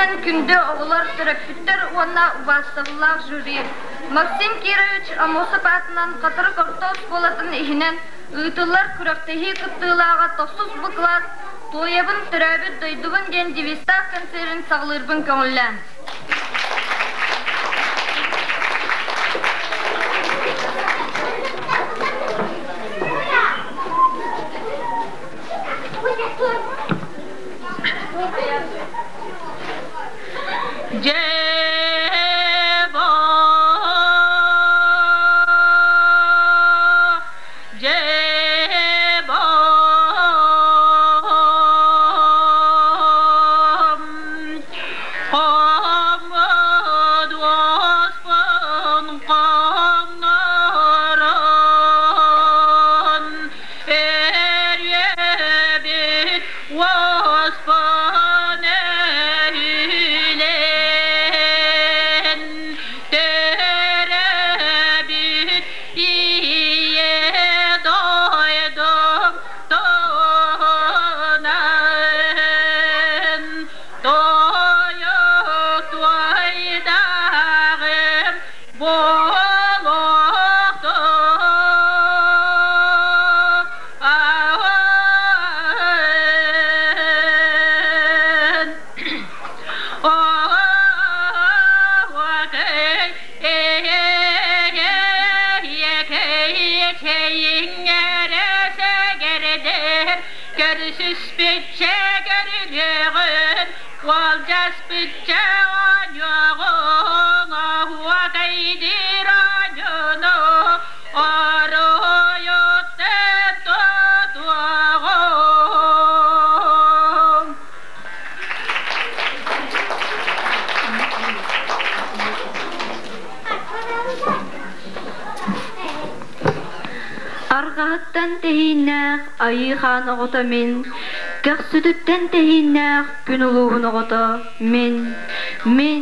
күнүнэн күндү оҕолор, төрөппүттэр уонна убаастабыллаах жюри! Максим Кирович Аммосов аатынан Хатырык орто оскуолатын иһинэн ыытыллар күрэхтэһии кыттыылааҕа тохсус бу кылаас «Туойабын, төрөөбүт дойдубун» диэн девизтаах концерын саҕалыырбын көҥүллээн. Арҕаһыттан тэһииннээх Айыы Хаан оҕото мин, көхсүтүттэн тэһииннээх күн улууһун оҕото мин, мин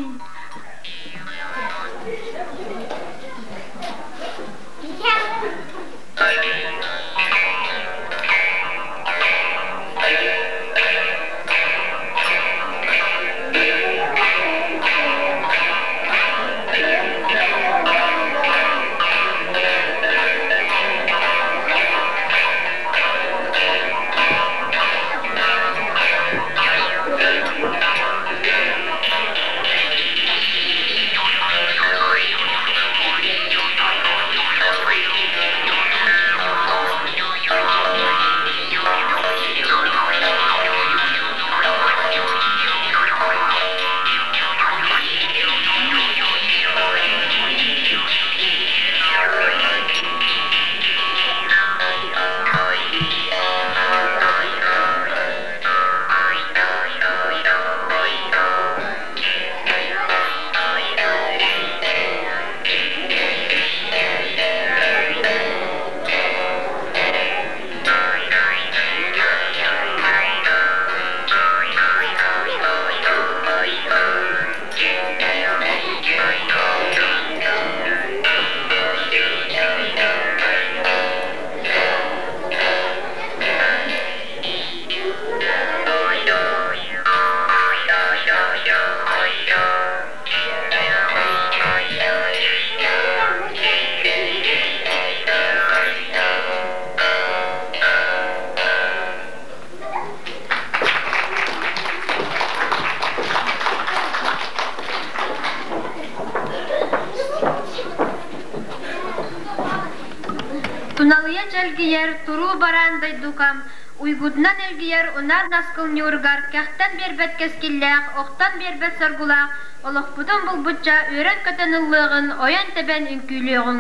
Туналыйа чэлгийэр, туруу бараан дойдукам, уйгутунан илгийэр унаар наскыл ньууругар кэхтэн биэрбэт кэскиллээх, охтон биэрбэт соргулаах олохпутун булбучча үөрэн-көтөн ыллыаҕын, ойон-тэбэн үҥкүүлүөҕүҥ.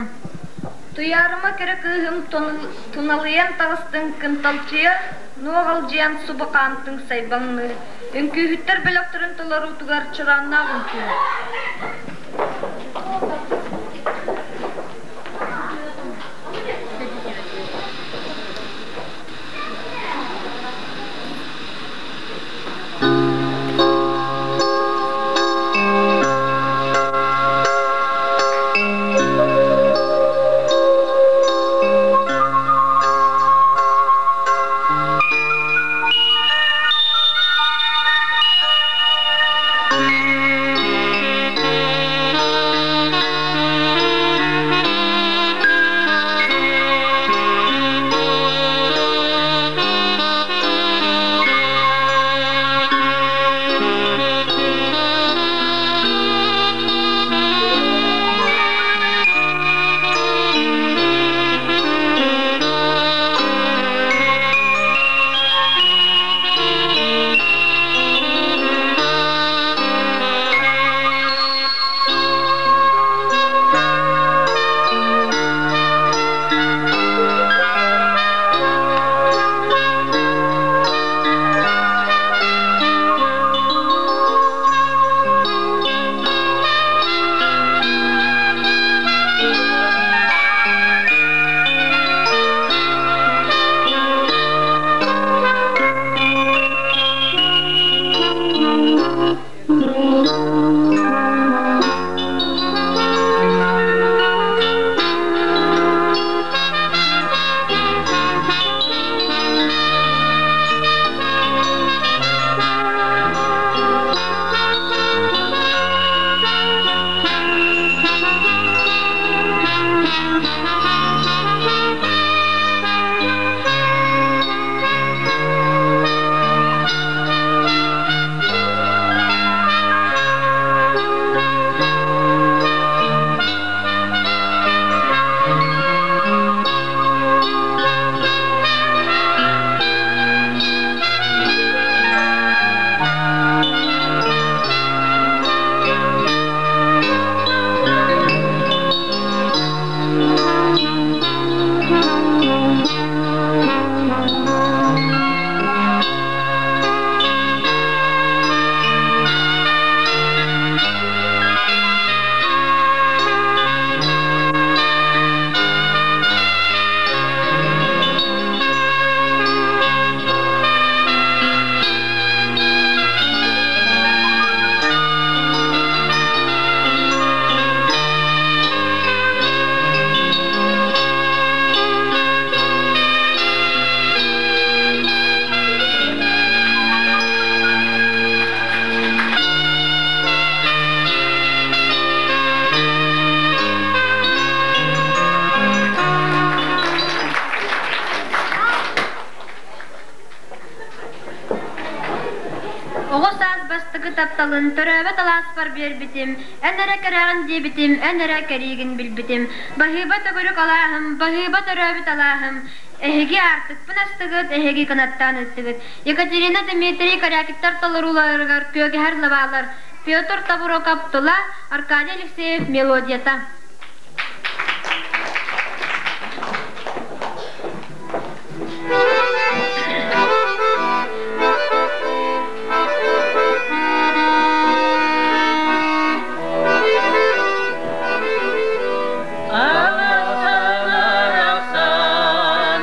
Туйаарыма кэрэ кыыһым туналыйан таҕыстыҥ кынталчыйа, нуоҕалдьыйан субу хаамтыҥ сайбаҥныы, үҥкүүһүттэр бөлөхтөрүн толоруутугар чурааннаах үҥкүү. Оҕо саас бастакы тапталын төрөөбөт алааспар биэрбитим, эн эрэ кэрэҕин диэбитим, эн эрэ кэриигин билбитим. Баһыыба төгүрүк алааһым, баһыыба төрөөбүт алааһым, эһиги аартыкпын астыгыт, эһиги кынаттаан ыыттыгыт. Екатерина Дмитрий Корякиттар толорууларыгар күөгэһэр лабаалар Петр Табуроков тыла, Аркадий Алексеев мелодията. Арахсан,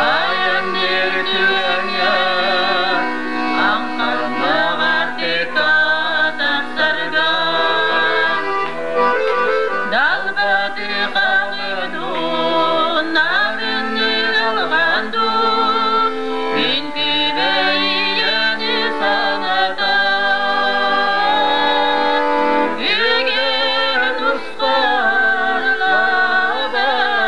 айанныыр түгэҥҥэ аҥхаллаҕар тахсарга Далбаты хаҥыдуун, нарынныыр алҕандуун, күн күбэйэни саната. Үгэн устар лабалар,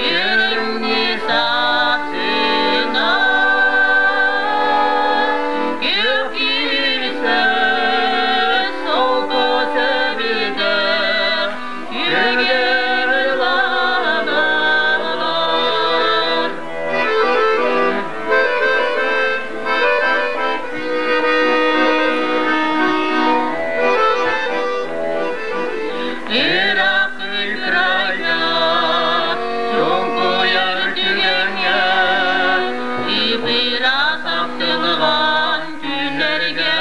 үрүҥнүү сапсына. Күөх солко сөбүдэр, күгэр лабалар. Ыраах края, чуҥкуйар түгэҥҥэ, ып-ыраас ахтылҕан күннэргэ,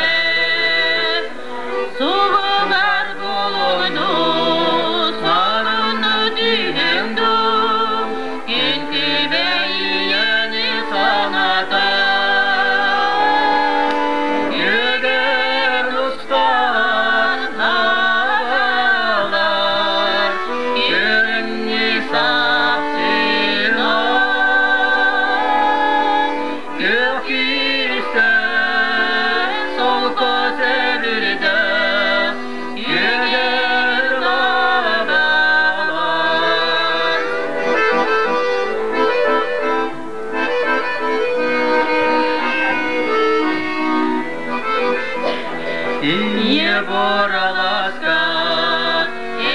субугар булуну, соруну түһүҥ дуу, күн күбэйэни саната. Күгэр устар лабалар, күрүҥнүү сапсына. Күөх күүстэр солко сэбирдэх, күгэр лабалар. Ийэ бораласка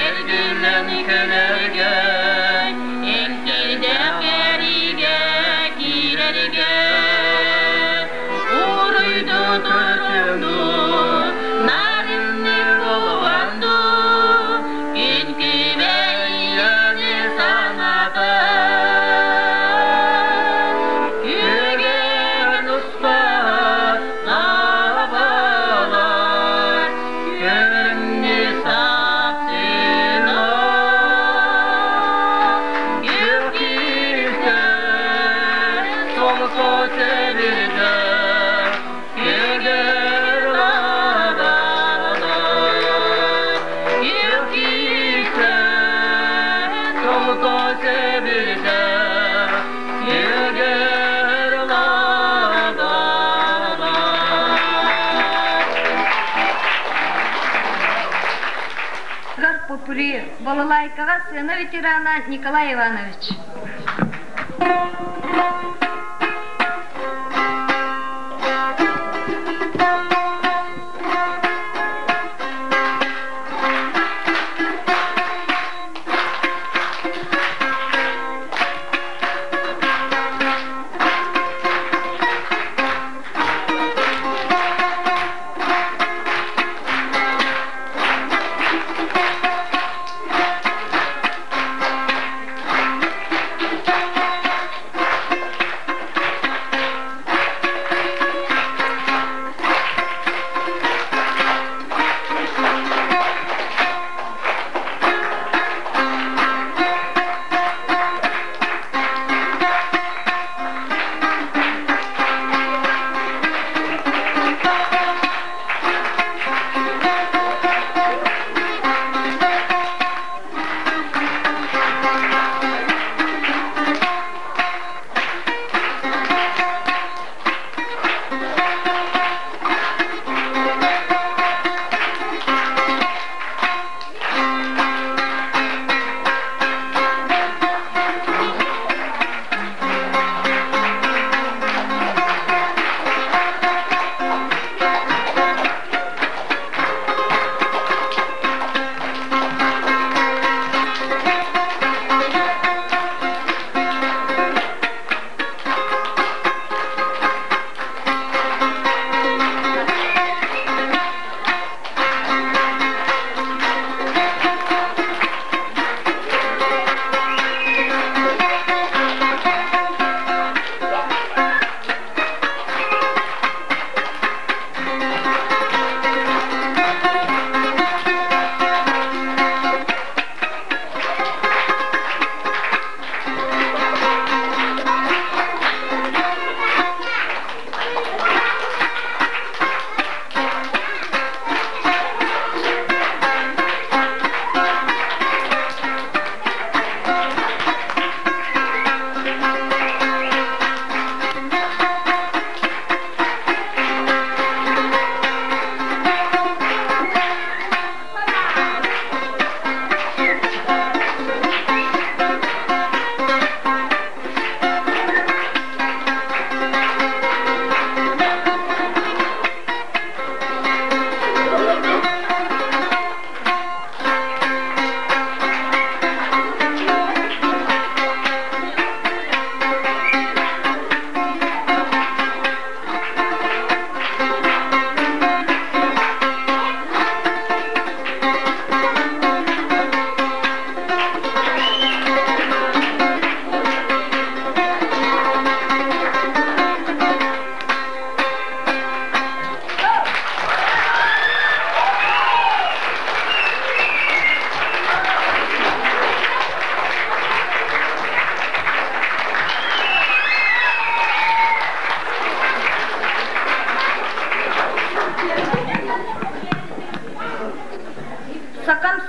эргиллэн кэлэргэ, эҥкилдээх эриигэ киирэргэ, уруйду турсунду, нарынны булуанду, күн күбэйэни саната. Күгэн успат лабалар, көрүҥнү сапсына. Күөх күүстэр солко сэбирдэх, күгэр лабалар. Күөх күүстэр солко сэбирдэх, күгэр лабалар. Попури, балалайкаҕа сцена ветерана Николай Иванович.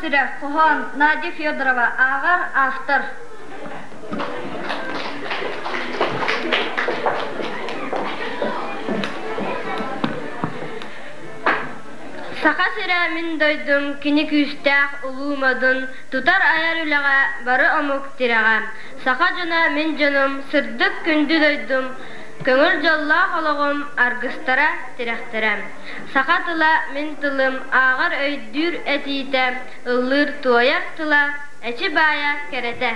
сирэ, хоһоон, Надя Федорова, ааҕар автор. Саха сирэ мин дойдум, кини күүстээх улуу модун, тутар айар үлэҕэ бары омук тирэҕэ. Саха дьоно мин дьонум, сырдык күндү дойдум, көҥүл дьоллоох олоҕум аргыстара, тирэхтэрэ. Саха тыла мин тылым, ааҕар өйдүүр этиитэ, ыллыыр туойар тыла, эчи баайа кэрэтэ.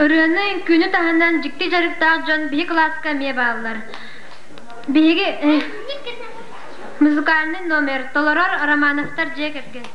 Ырыаны, үҥкүүнү таһынан дьикти дьарыктаах дьон биһи кылааска эмиэ бааллар. Биһиги музыкальный номер толорор Романовтар дьиэ кэргэн.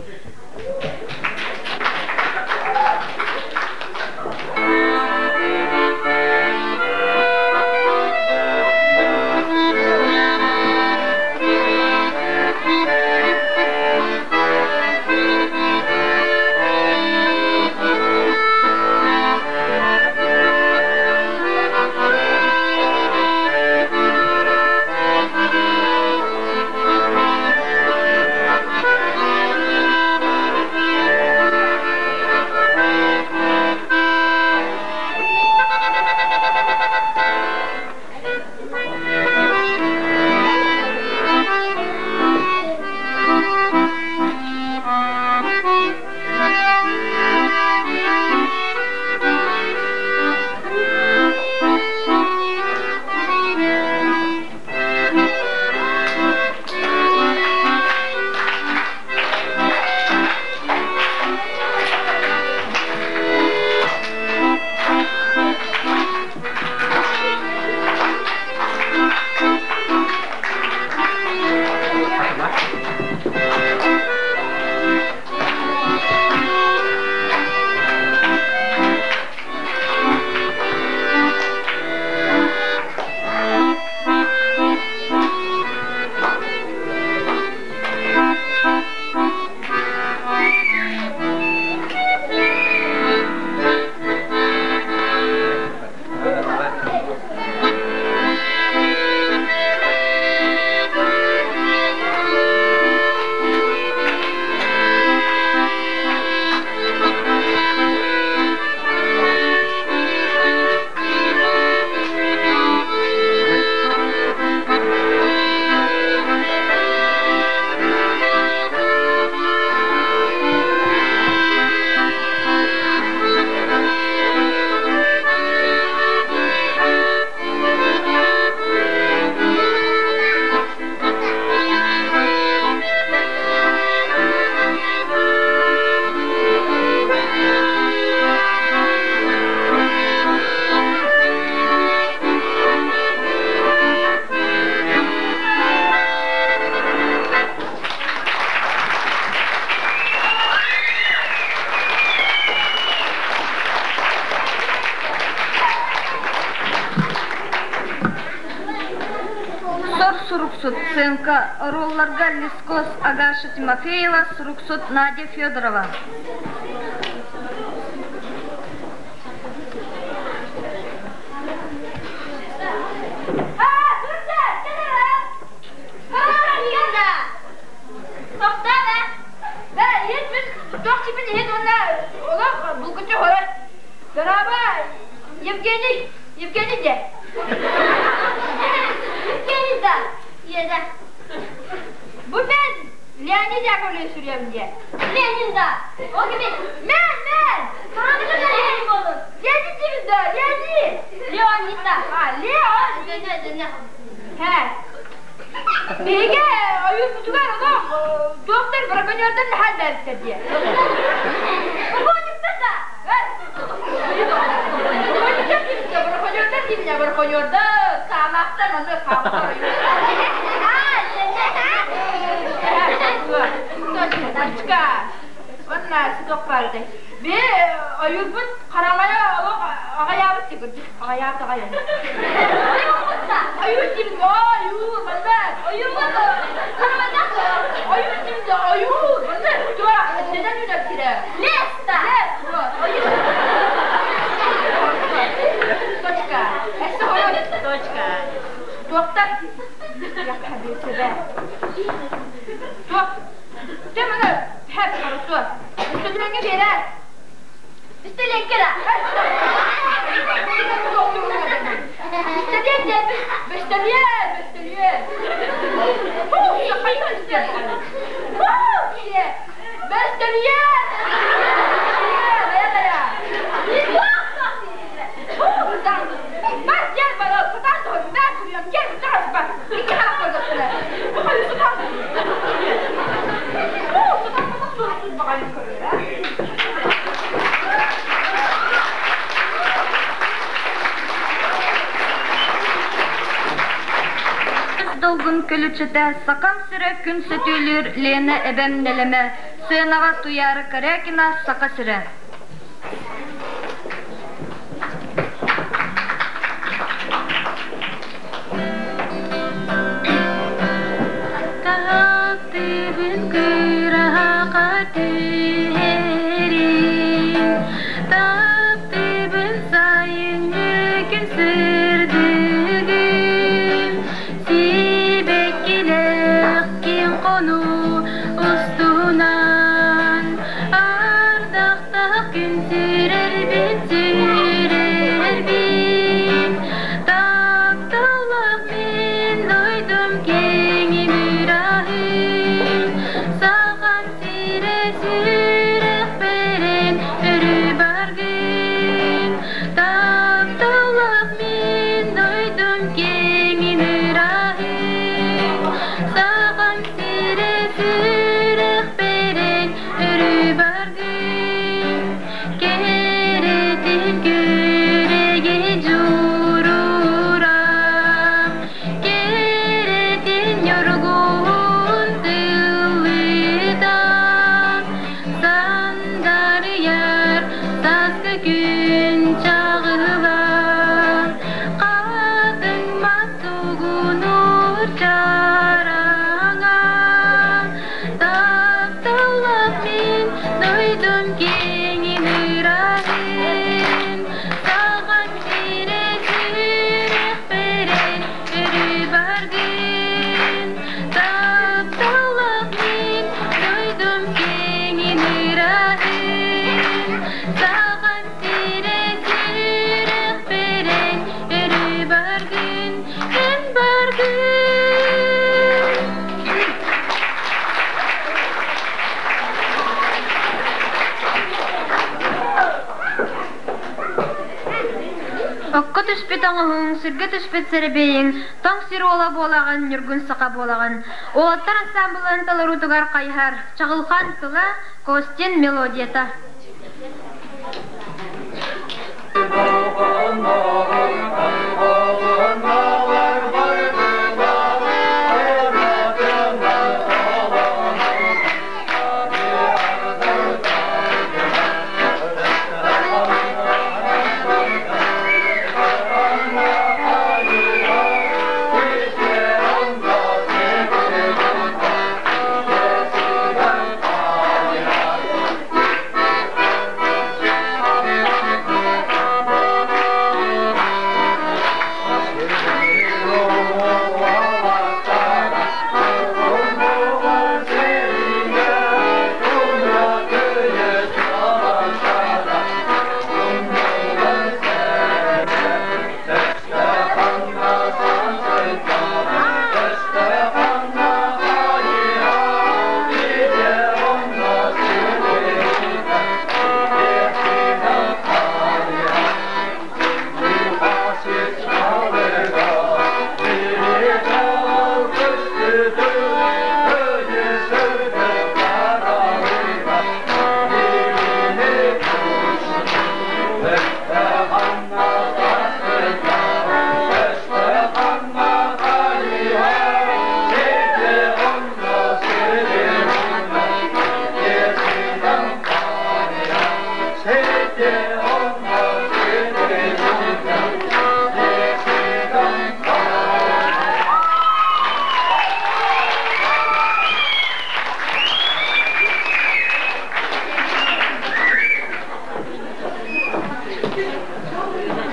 Сор суруксут сценка оруолларга Лискос Агаша Тимофеева, суруксут Надя Федорова. Евгений, Евгений где? Евгений да, Еда. Бу мен Леонид Яковлевич сүрүөм диye. Ленин да. Ол кими? Мен, мен! Ленин болун. Леонид дейбин да, Леонид. Леонид да. А, Леон. Хэ. Биһиги ойуурбутугар олох доктор браконьердар наһаа элбээбиттэр диye. Браконьердар да. Браконьердар дейбин да, браконьердар дейбин я, браконьердар. Саалаахтар манна хааллар. Точка. Уонна сытыахпаарытай. Би ойуурбут харамайа олох аҕайаабыт дии аҕайаабыт аҕайан. Ойуур диибин ойуур манна ойуур харамайдаах ойуур диибин ойуур манна туох дэнэн үнэр сирэ. Леста. Туохтар? Туох? Чэ маны хэп хорошо. Үстүлүөҥҥэ биэрээр. Үстүлүөҥкэ да. Үстүлүөн диэппит. Бөстөлүөн, бөстөлүөн. Бөстөлүөн! Долгун көлүччэтэ Сахам сирэ күн сөтүөлүүр Лена эбэм нэлэмэ сценаҕа Туйаара Корякина Саха сирэ. Таптыыбын кыраха түһэрин, таптыыбын сайыҥҥы күн сырдыгын, сибэккилээх киэҥ хонуу устунан Ардахтах күн сүүрэрбин сүүрэрбин Тапталлаах мин дойдум киэҥин ыраһын Сахам сирэ сүрэхпэрин өрүү баргын Тапталлаах мин дойдум киэҥин ыраһын Сахам сирэ сүрэхпэрин өрүү баргын Кэрэтин күрэги дьуруурам Кэрэтин ньургуһун тыллытам Сандарыйар сааскы күн чаҕылан Хатыҥ мас тугунуур чараҥа Тапталлаах мин дойдум киэҥин ыраһын, Саҕан сирэ сүрэхпэрэн өрүү баргын. Тапталлаах мин дойдум киэҥин ыраһын, Саҕан сирэ сүрэхпэрэн өрүү баргын, эн баргын. Окко түспүт оҥоһуҥ, сиргэ түспүт сэрэбиэйиҥ, тоҥ сир уола буолаҕын, ньургун саха буолаҕын. Уолаттар ансаамбылын толоруутугар хайыһар, чаҕылхан тыла, Костин мелодията.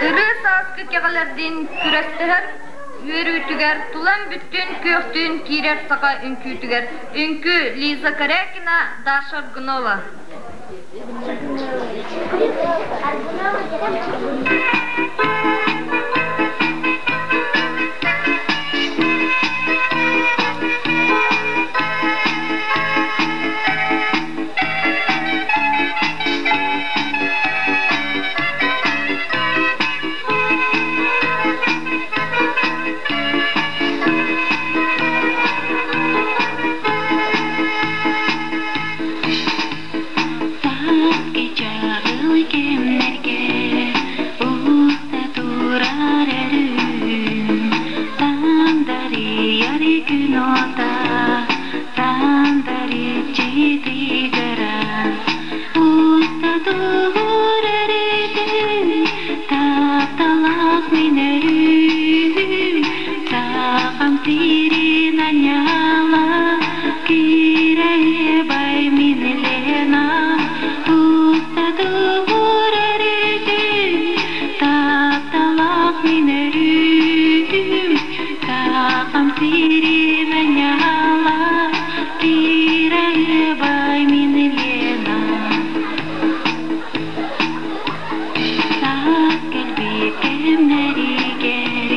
Ырыа сааскы кэҕэлэрдиин күрэстэһэр үөрүүтүгэр үҥкүүтүгэр, тулам бүттүүн күөхтүүн киирэр саха үҥкүүтүгэр үҥкүү Лиза Корякина, Даша Аргунова. Сааскы чаҕыл кэмнэргэ уста турар өрүүм, Сандарыйар күн уота, сандарыччы тыгара, Уста турар өрүүм, тапталаах мин өрүүм, Сахам сирин анньала, кирэбай мин Лена, Уста турар өрүүм, тапталаах мин өрүүм, Сахам сирин анньала, кирэбай мин Лена. Саас кэлбит кэмнэригэр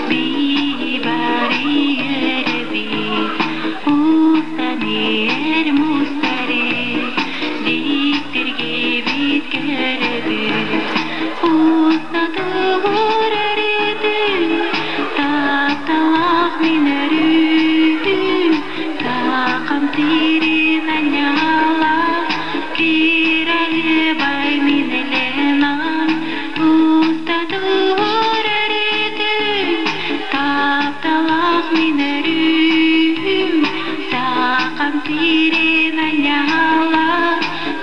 бии-бары үөрэбит, устан иһэр мустары диктиргибит көрөбүт. Уста туһур өрүтүн, тапталаах мин өрүүм, Сахам сирин анньала, кирэбай мин Ленам. Уста туһур өрүтүн, тапталаах мин өрүүм, Сахам сирин анньала,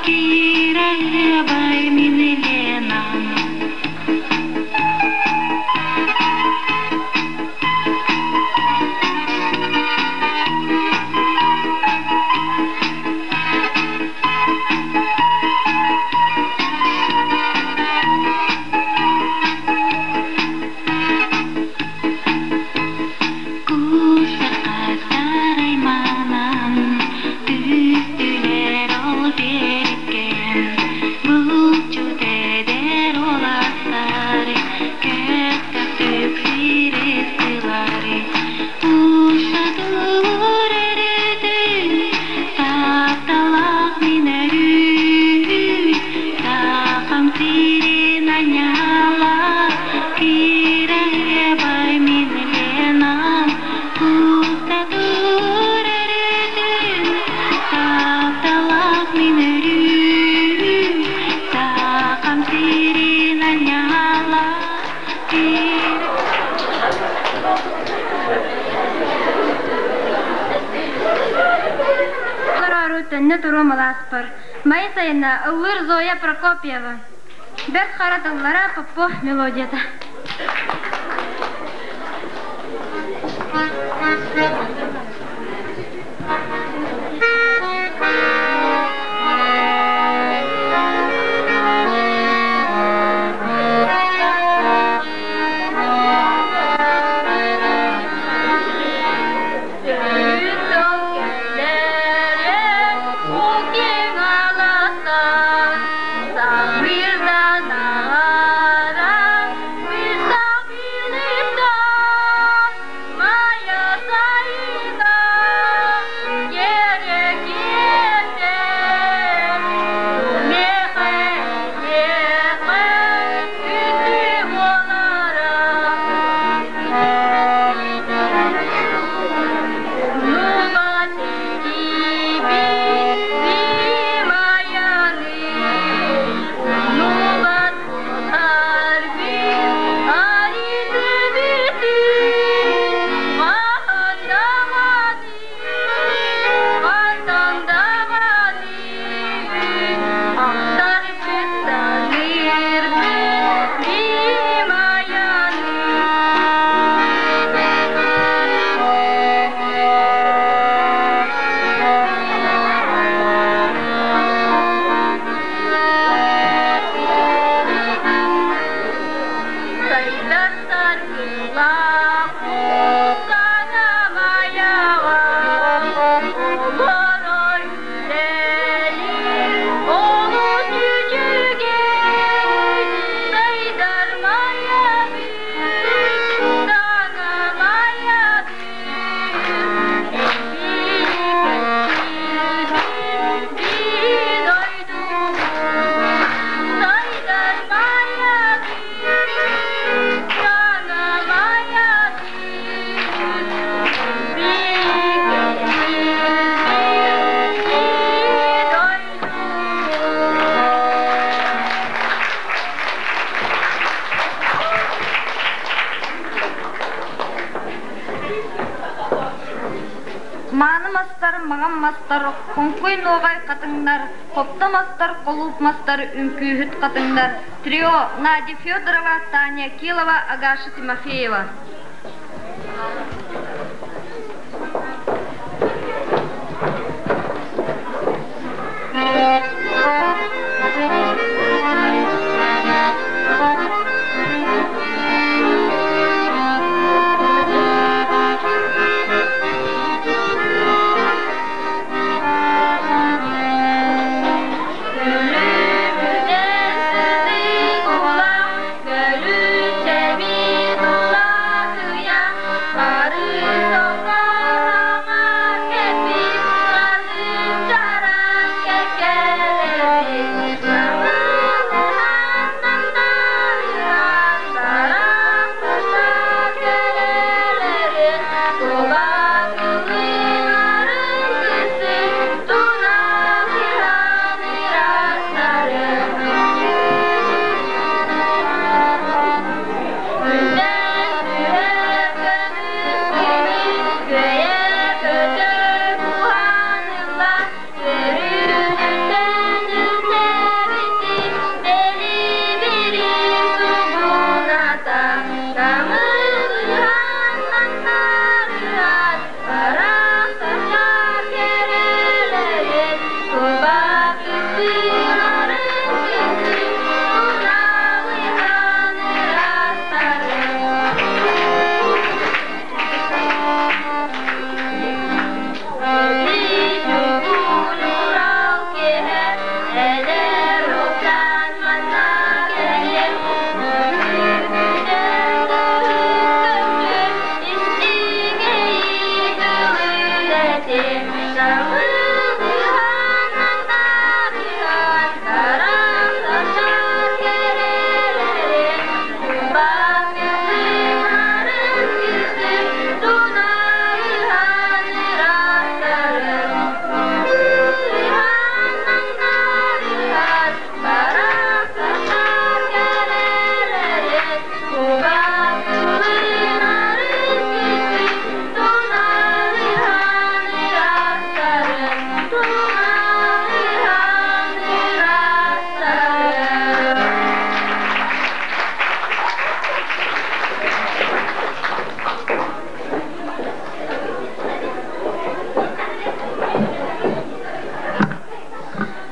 кирэбай мин Ленам. Кусар манан түстүлэр ол биэриккен, Булчут эдэр уолаттар көхтөөхтүк сиристилэр. Уста тур өрүтүн, тапталаах мин өрүү, Сахам сирин анньала, кирэбай мин Ленам. Уста тур өрүтүн, тапталаах мин өрүү, Сахам сирин анньала, кире Олорору төннө туруом алааспар. Май сайына ыллыыр Зоя Прокопьева. Бэрт Хара тыллара Попов мелодията. Maya Saina. мастар, маҥан мастар, хоҥкуй нуоҕай хатыҥнар, хопто мастар, холууп мастар, үҥкүүһүт хатыҥнар. Трио Надя Федорова, Таня Акилова, Агаша Тимофеева.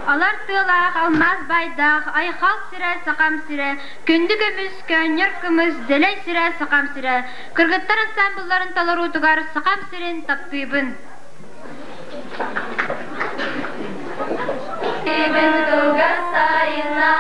Алар тыалаах, алмаас баайдаах, айхал сирэ, сахам сирэ, күндү көмүс, көөнньөр кымыс, дэлэй сирэ, сахам сирэ. Кыргыттар ансаамбылларын толоруутугар сахам сирин таптыыбын. Кылгас сайына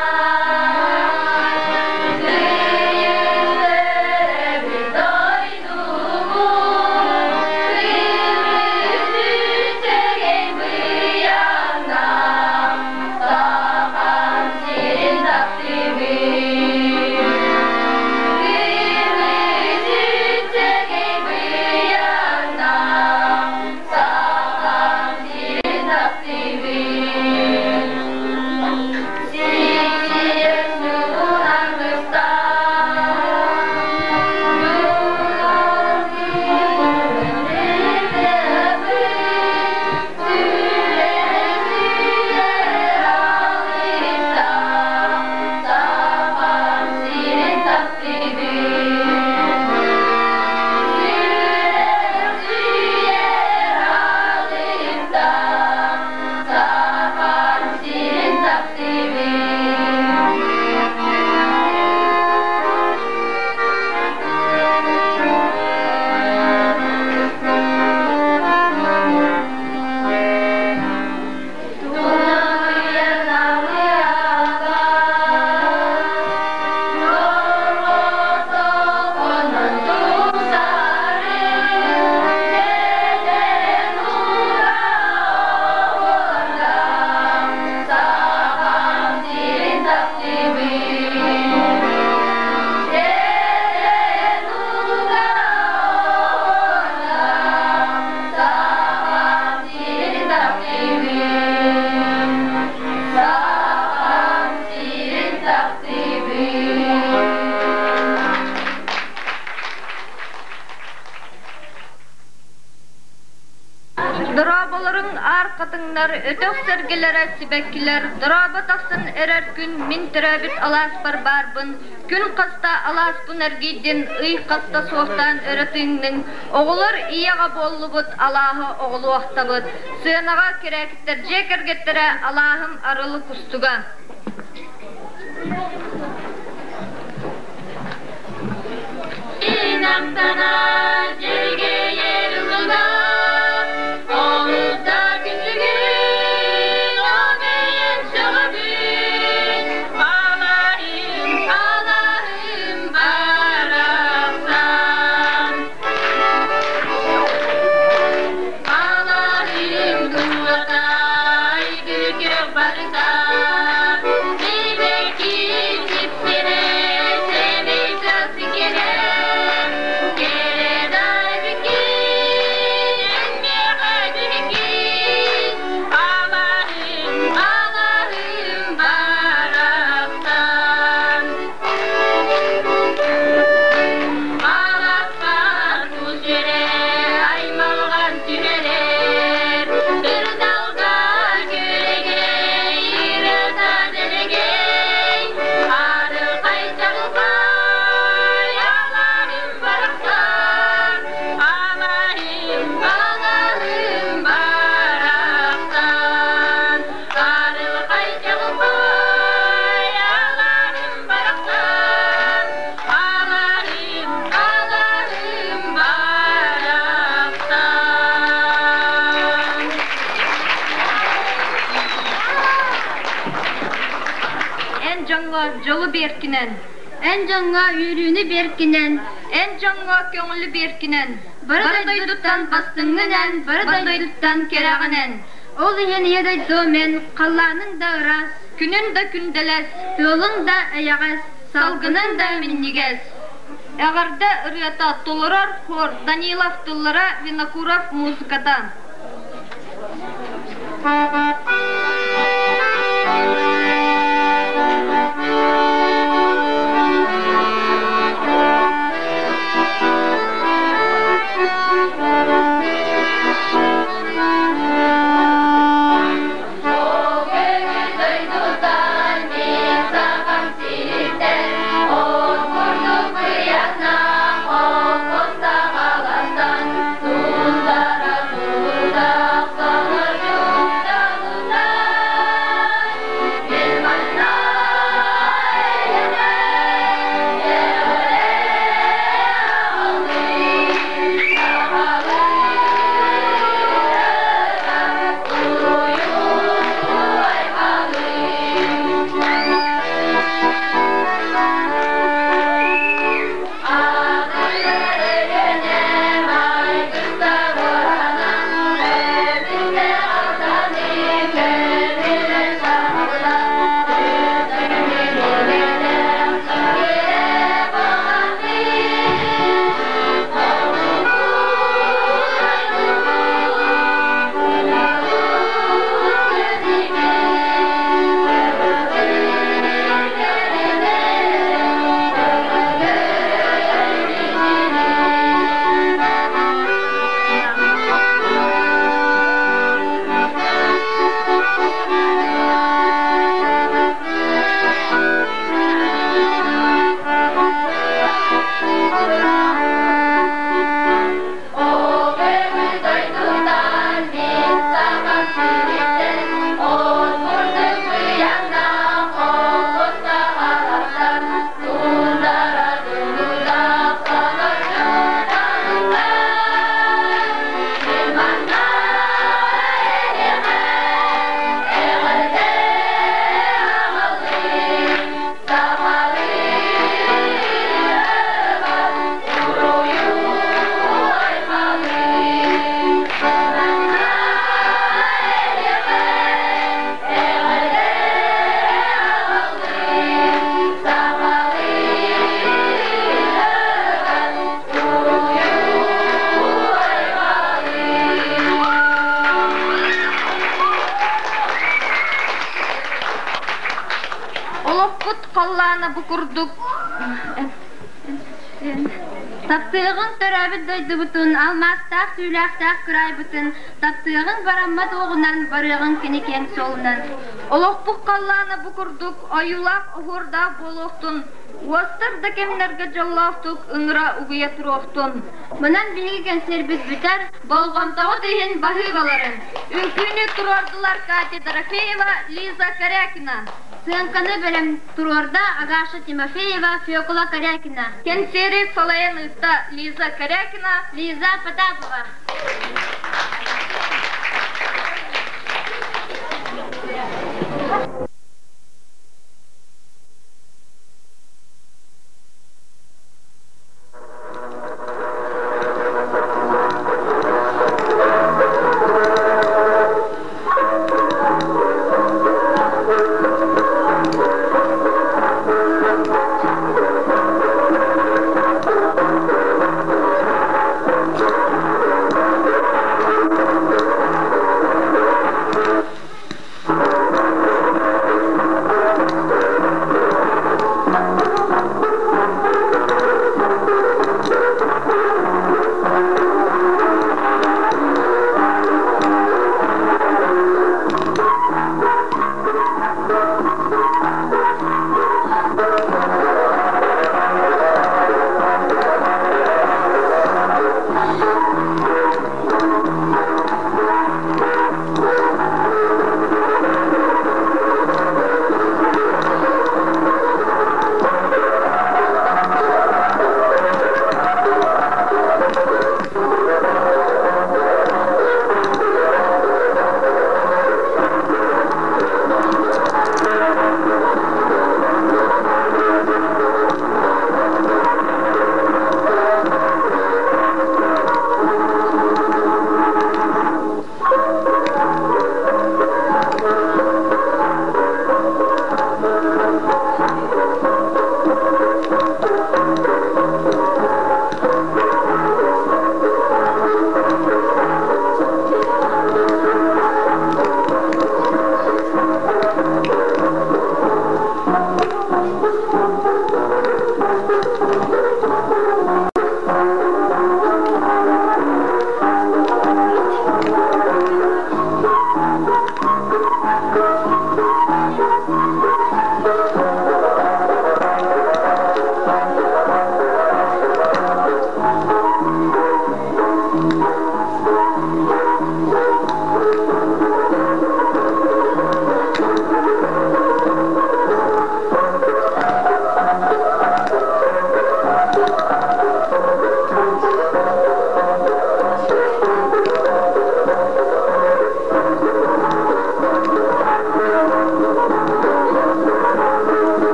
Дорооболоруҥ аар хатыҥнар, өтөх сэргэлэрэ сибэккилэр, дорообо тахсан эрэр күн мин төрөөбүт алааспар баарбын, күн хаста алааспын эргийдин, ый хаста суохтаан өрө тыынныҥ, оҕолор ийэҕэ буоллубут, алааһы оҕолуохтабыт, сыанаҕа кирээкиттэр дьиэ кэргэттэрэ алааһым арылы кустуга. Инамтана дьэргэйэр ылына, олус да күндүгүн, ол бэйэм сөҕөбүн, алаһым, алаһым барахсан. Алаһым дууһатай күргэх барыта, сибэкки сипсирэ, сэмэй сикэрэ, кэрэ да эбиккин, эн миэхэ биһиккин, алаһым, алаһым барахсан. Аласпар түһэрэ, аймалҕан түһэрэр, кырдалга күрэгэй, ырыата дэлэгэй, арылхай чаҕылхай, алаһым барахсан, алаһым, алаһым барахсан, арылхай чаҕылхай, алаһым барахсан, алаһым, алаһым барахсан. Эн дьоҥҥо дьолу биэркинэн, Эн дьоҥҥо үөрүүнү биэркинэн, эн дьоҥҥо көҥүлү биэркинэн, бары дойдуттан бастыҥҥын эн, бары дойдуттан кэрэҕин эн, Ол иһин ийэ дойду мен халлааныҥ да ыраас, күнүн да күндэлэс, тыалыҥ да эйэҕэс, салгынын да минньигэс. Эҕэрдэ ырыата толорор хор Данилов тыллара, Винокуров музыката. Олохпут халлаана бу курдук Таптыаҕыҥ төрөөбүт дойдубутун, алмаастаах түүлээхтээх кыраайбытын, таптыаҕыҥ бараммат уоҕунан, барыаҕыҥ кини киэҥ суолунан. Олохпут халлаана бу курдук ойуулаах оһуордаах буолуохтун, уостар да кэмнэргэ дьоллоохтук ыҥыра угуйа туруохтун. Манан биһиги кэнсиэрбит бүтэр, болҕомтоҕут иһин баһыыбаларын. Үҥкүүнү туруордулар Катя Дорофеева, Лиза Корякина. Сыаҥканы бэлэм туруорда Агаша Тимофеева, Фекла Корякина. Кэнсиэри салайан ыытта Лиза Корякина, Лиза Потапова.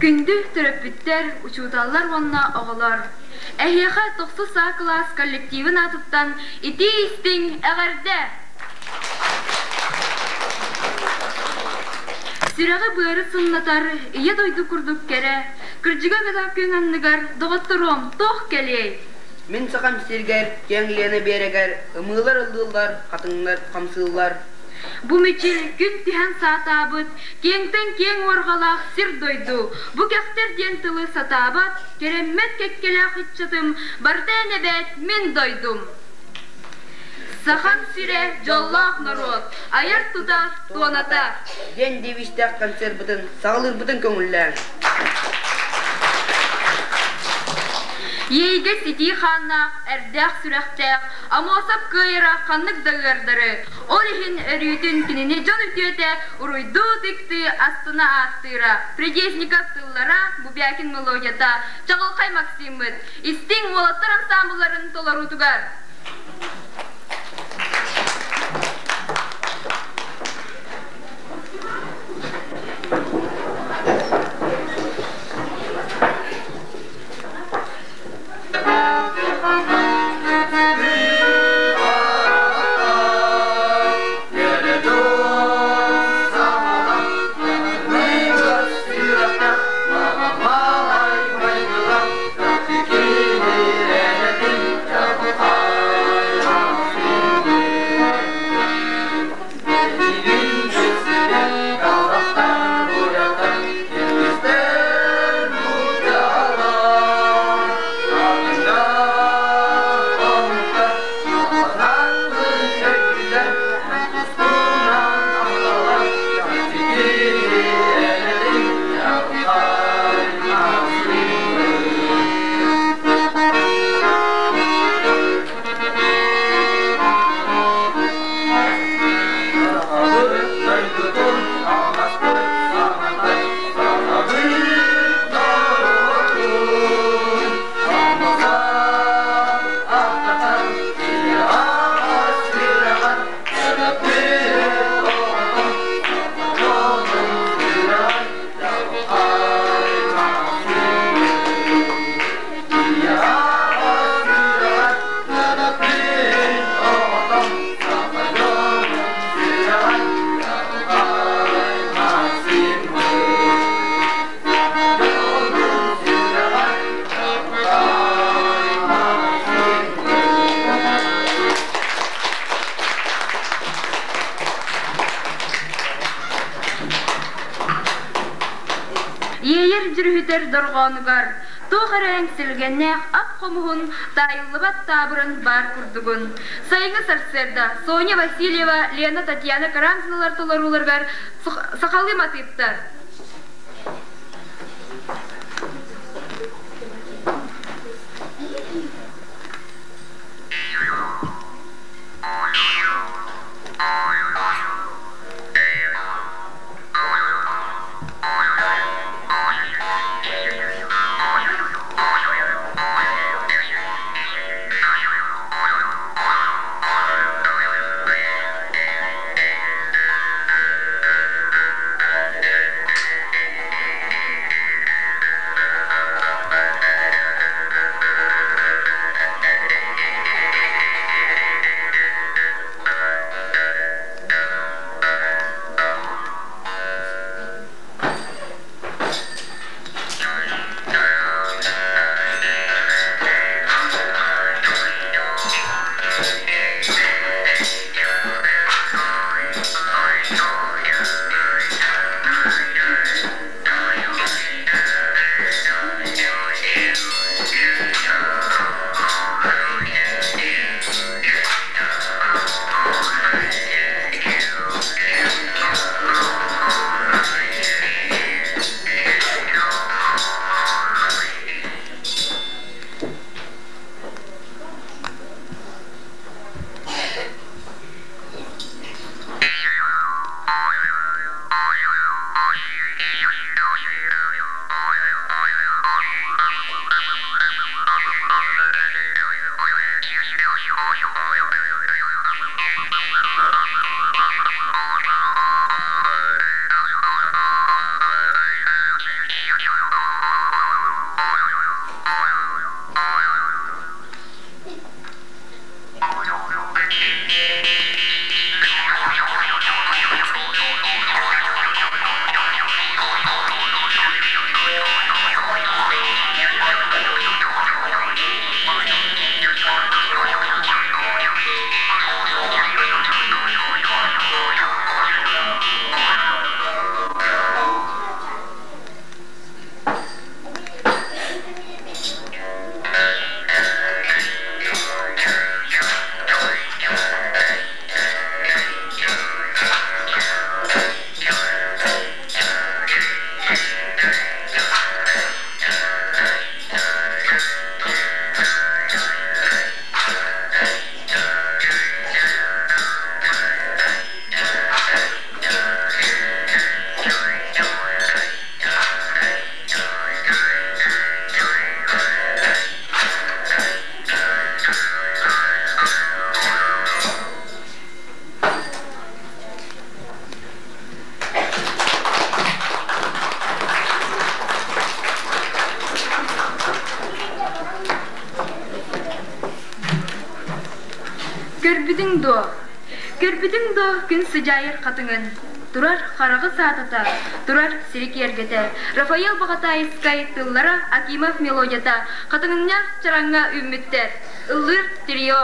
Күндү төрөппүттэр, учууталлар уонна оҕолор! Эһиэхэ тохсус А кылаас коллективын аатыттан итии-истиҥ эҕэрдэ! Сүрэҕи-быары сымнатар, ийэ дойду курдук кэрэ, кырдьыга кытах күн анныгар доҕотторуом туох кэлиэй? Мин сахам сиригэр, киэҥ Лена биэрэгэр ымыылар ыллыыллар, хатыҥнар хамсыыллар. Бу мичил күн түһэн саатаабыт, киэҥтэн киэҥ уорҕалаах сир-дойду, бу кэхтэр диэн тылы сатаабат, кэрэммэт кэккэлээх ыччатым, барыта эн эбээт мин дойдум. Сахам сирэ дьоллоох норуот, айар тута туоната. Диэн девизтээх концерпытын саҕалыырбытын көҥүллээҥ. Иэйгэ ситии хааннаах, эрдээх сүрэхтээх, Амосов кыайара ханнык да ыардары, ол иһин өрүүтүн кинини дьон үтүөтэ уруйдуу-тыктыы астына ааттыыра. Придесников тыллара, Бубякин мелодията, Чаҕылхай Максиммыт, истиҥ уолаттар ансаамбылларын толоруутугар. Иэйэр дьүрүһүтэр дорҕоонугар туох эрэ эҥсилгэннээх ап хомуһун таайыллыбат таабырын баар курдугун. Сайыҥҥы сарсыарда Соня Васильева, Лена Татьяна Карамзиналар толорууларыгар сахалыы матыыптар. Көрбүтүҥ дуо? Көрбүтүҥ дуо күн сыдьаайар хатыҥын? Турар хараҕы саатата, турар сири киэргэтэ. Рафаэл Баҕатаайыскай тыллара Акимов мелодията хатыҥынньах чараҥҥа үүммүттэр. Ыллыыр трио.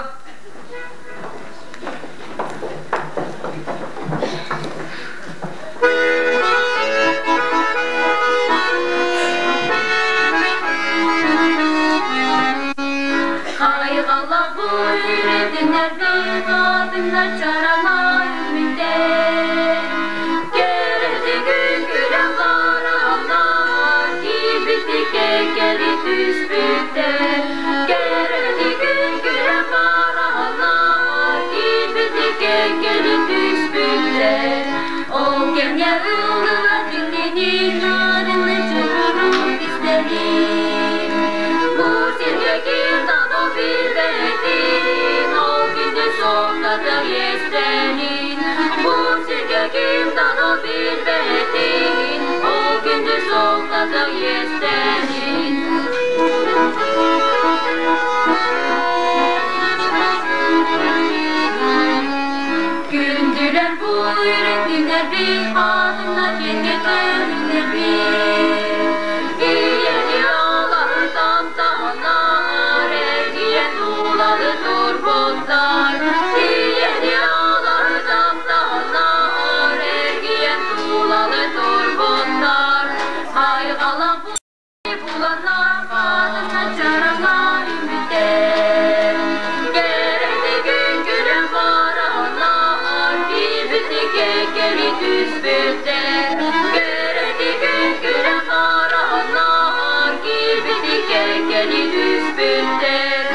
Хайҕаллах бу үретиннэрбит атыннар чараҥа үүммүттэр. Кэрэтигин күлэн бараллар, киирбити кэккэли түспүттэр. Кэрэтигин күлэн бараллар, киирбити кэккэли түспүттэр. Ол кэмҥэ ыллылар дьиҥнэни, нарынны чугурук истэни. Бу сиргэ ким да билбэтин, ол күндү суолтата иэстэнин. Бу сиргэ ким да билбэтин, ол күндү суолтата иэстэнин. Күндүлэр бу үрүҥнэр хатыннар киэргэтэр Ийэни алаһытан таһынар, эргийэн тулалы турбуттар. Ийэни алаһытан таһынар, эргийэн тулалы турбуттар. Хайҕалан буланнар хатынна чараҥа үүммүттэр. Кэрэтигин күлэн бараннар, киирбити кэккэли түспүттэр. Кэрэтигин күлэн бараннар, киирбити кэккэли түспүттэр.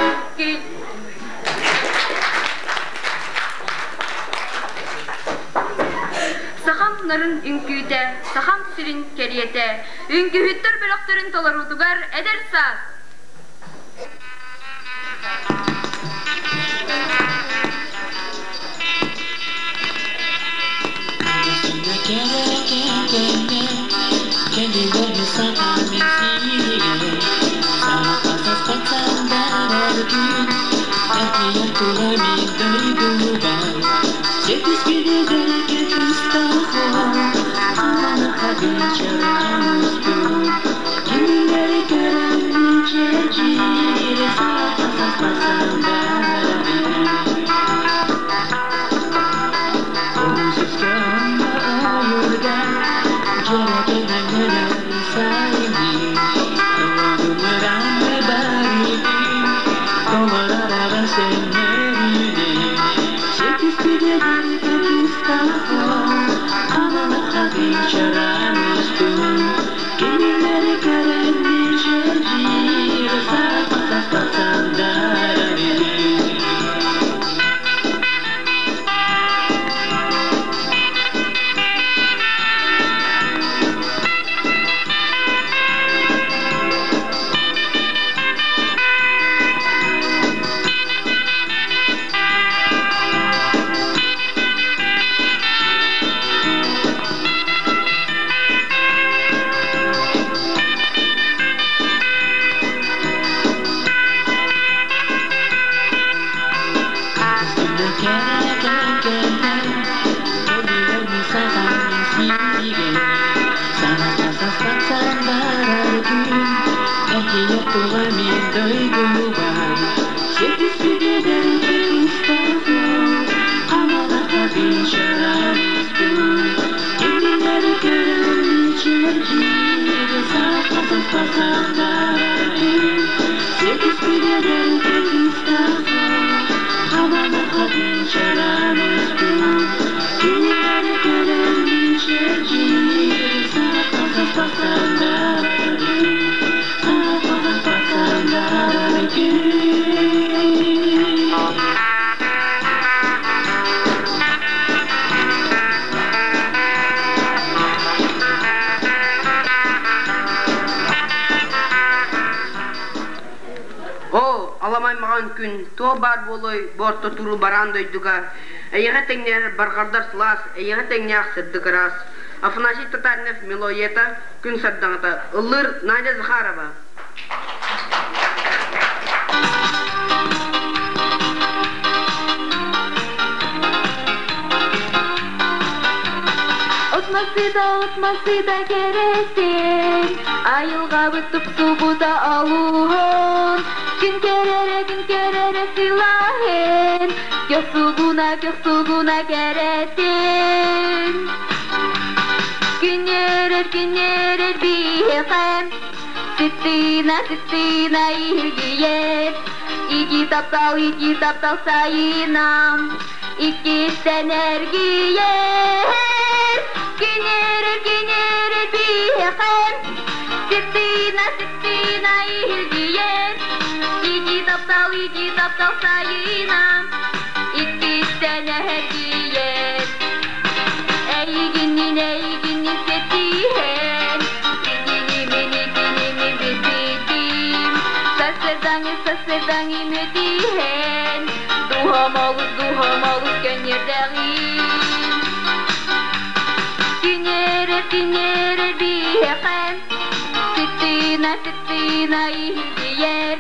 Сахам нарын үҥкүүтэ, сахам сирин кэриэтэ, Үҥкүүһүттэр бөлөхтөрүн толоруутугар эдэр саас! Оо, аламай маҕан күн, туох баар буолуой бу орто туруу бараан дойдуга? Эйиэхэ тэҥнээх барҕардар сылаас, эйиэхэ тэҥнээх сырдык ыраас. Афанасий Татаринов мелодията «Күн сардаҥата» ыллыыр Надя Захарова. Отмасыда, отмасыда кэрэтин, Айылҕабыт тупсубута олуһун. Күн кэрэрэ, күн кэрэрэ сылаһын, Көхсугуна, көхсугуна кэрэтин. Күннэрэр, күннэрэр биһиэхэ, Сыттыына, сыттыына иһиргийэр. Ити таптал, ити таптал сайына, Иккистэн эргийэр. Күннэрэр, күннэрэр биһиэхэ, Сыттыына, сыттыына иһиргийэр. Ити таптал, ити таптал сайына, Иккистэн эргийэр. Эйигиннин, эйигиннин сэтиһэн, Итини мин, итини мин билбитим. Сарсыардаҥы, сарсыардаҥы мүтиһэн, Дууһам олус, дууһам олус көнньүөрдэҕин. Күннэрэр, күннэрэр биһиэхэ, Сыттыына, сыттыына иһирдийэр.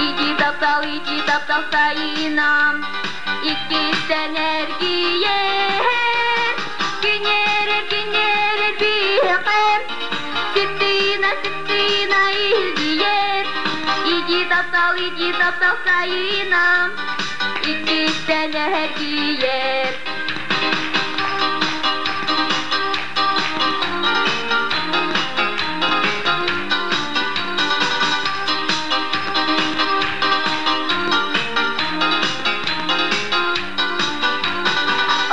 Ити таптал, ити таптал сайына, Иккистэн эргийэр. Күннэрэр, күннэрэр биһиэхэ, Сыттыына, сыттыына иһирдийэр. Ити таптал, ити таптал сайына, Иккистэн эргийэр.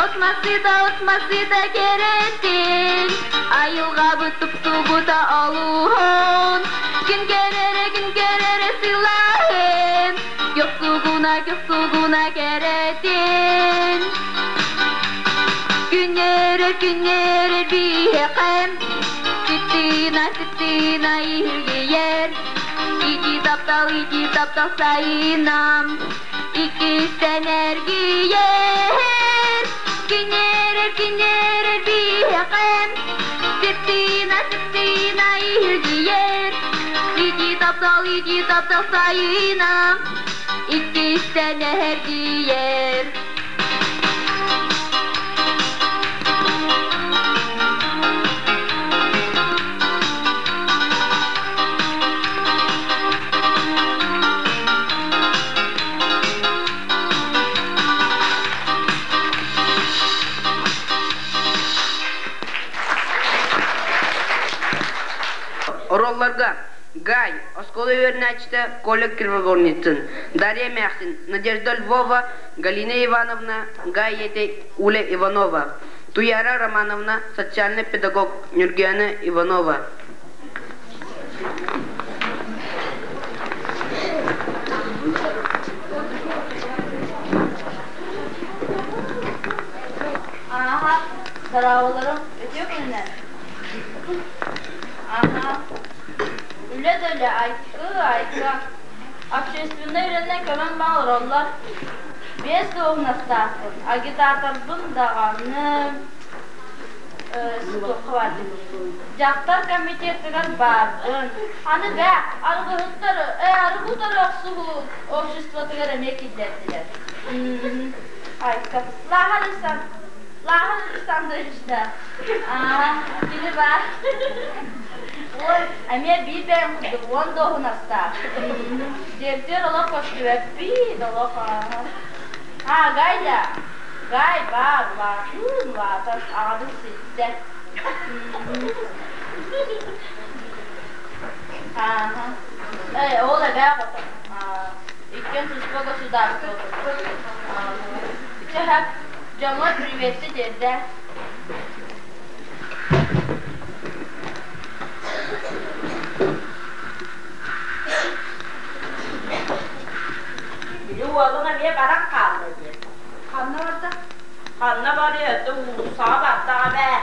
Отмасыда, отмасыда кэрэтин, Айылҕабыт тупсубута олуһун. Күн кэрэрэ, күн кэрэрэ сылаһын, Көхсугуна, көхсугуна кэрэтин. Күннэрэр, күннэрэр биһиэхэ, Сыттыына, сыттыына иһиргийэр. Ити таптал, ити таптал сайына, Иккистэн эргийэр. Күннэрэр, күннэрэр биһиэхэ, Сыттыына, сыттыына иһиргийэр. Ити таптал, ити таптал сайына, Иккистэн эргийэр. Ороллорго Гай, оскуола үөрэнээччитэ Коля Кривогорницын, Дарья Мяксин, Надежда Львова, Галина Ивановна, Гай ийэтэ Уля Иванова, Туяра Романовна, социальный педагог Нюргена Иванова. Ааха, дорооболорум, үтүө күнүнэн. Аха, үлэ да үлэ, айкы, айка. Общественнай үлэнэн көмөн баҕа олороллор. Биэс дуоһунастаахпын, агитаторбын даҕаны туохха бардым. Дьахтар комитетыгар баарбын. Аны бээ, арыгыһыттар, арыгы утары охсуһуу обществотыгар эмиэ киллэрдилэр. Айка. Лааһар Лааһар Александрович да. Аа, кини баар. Ой, эмиэ биир бэйэм курдук уон дуоһунастаах. Дьиэбитигэр олох көстүбэппит, олох Аа, Гайда, Гай баар, улаатыын, улаатан аҕабын ситтэ. Ааһа. Ээ, ол эбээ оҕото. Иккиэн туспа государство. Чэ, дьоҥҥор приветти тиэрдээ. Били уолуҥ эмиэ баран хаалла дии. Ханна барда? Ханна барыа, өттө уулуссаҕа бардаҕа бээ.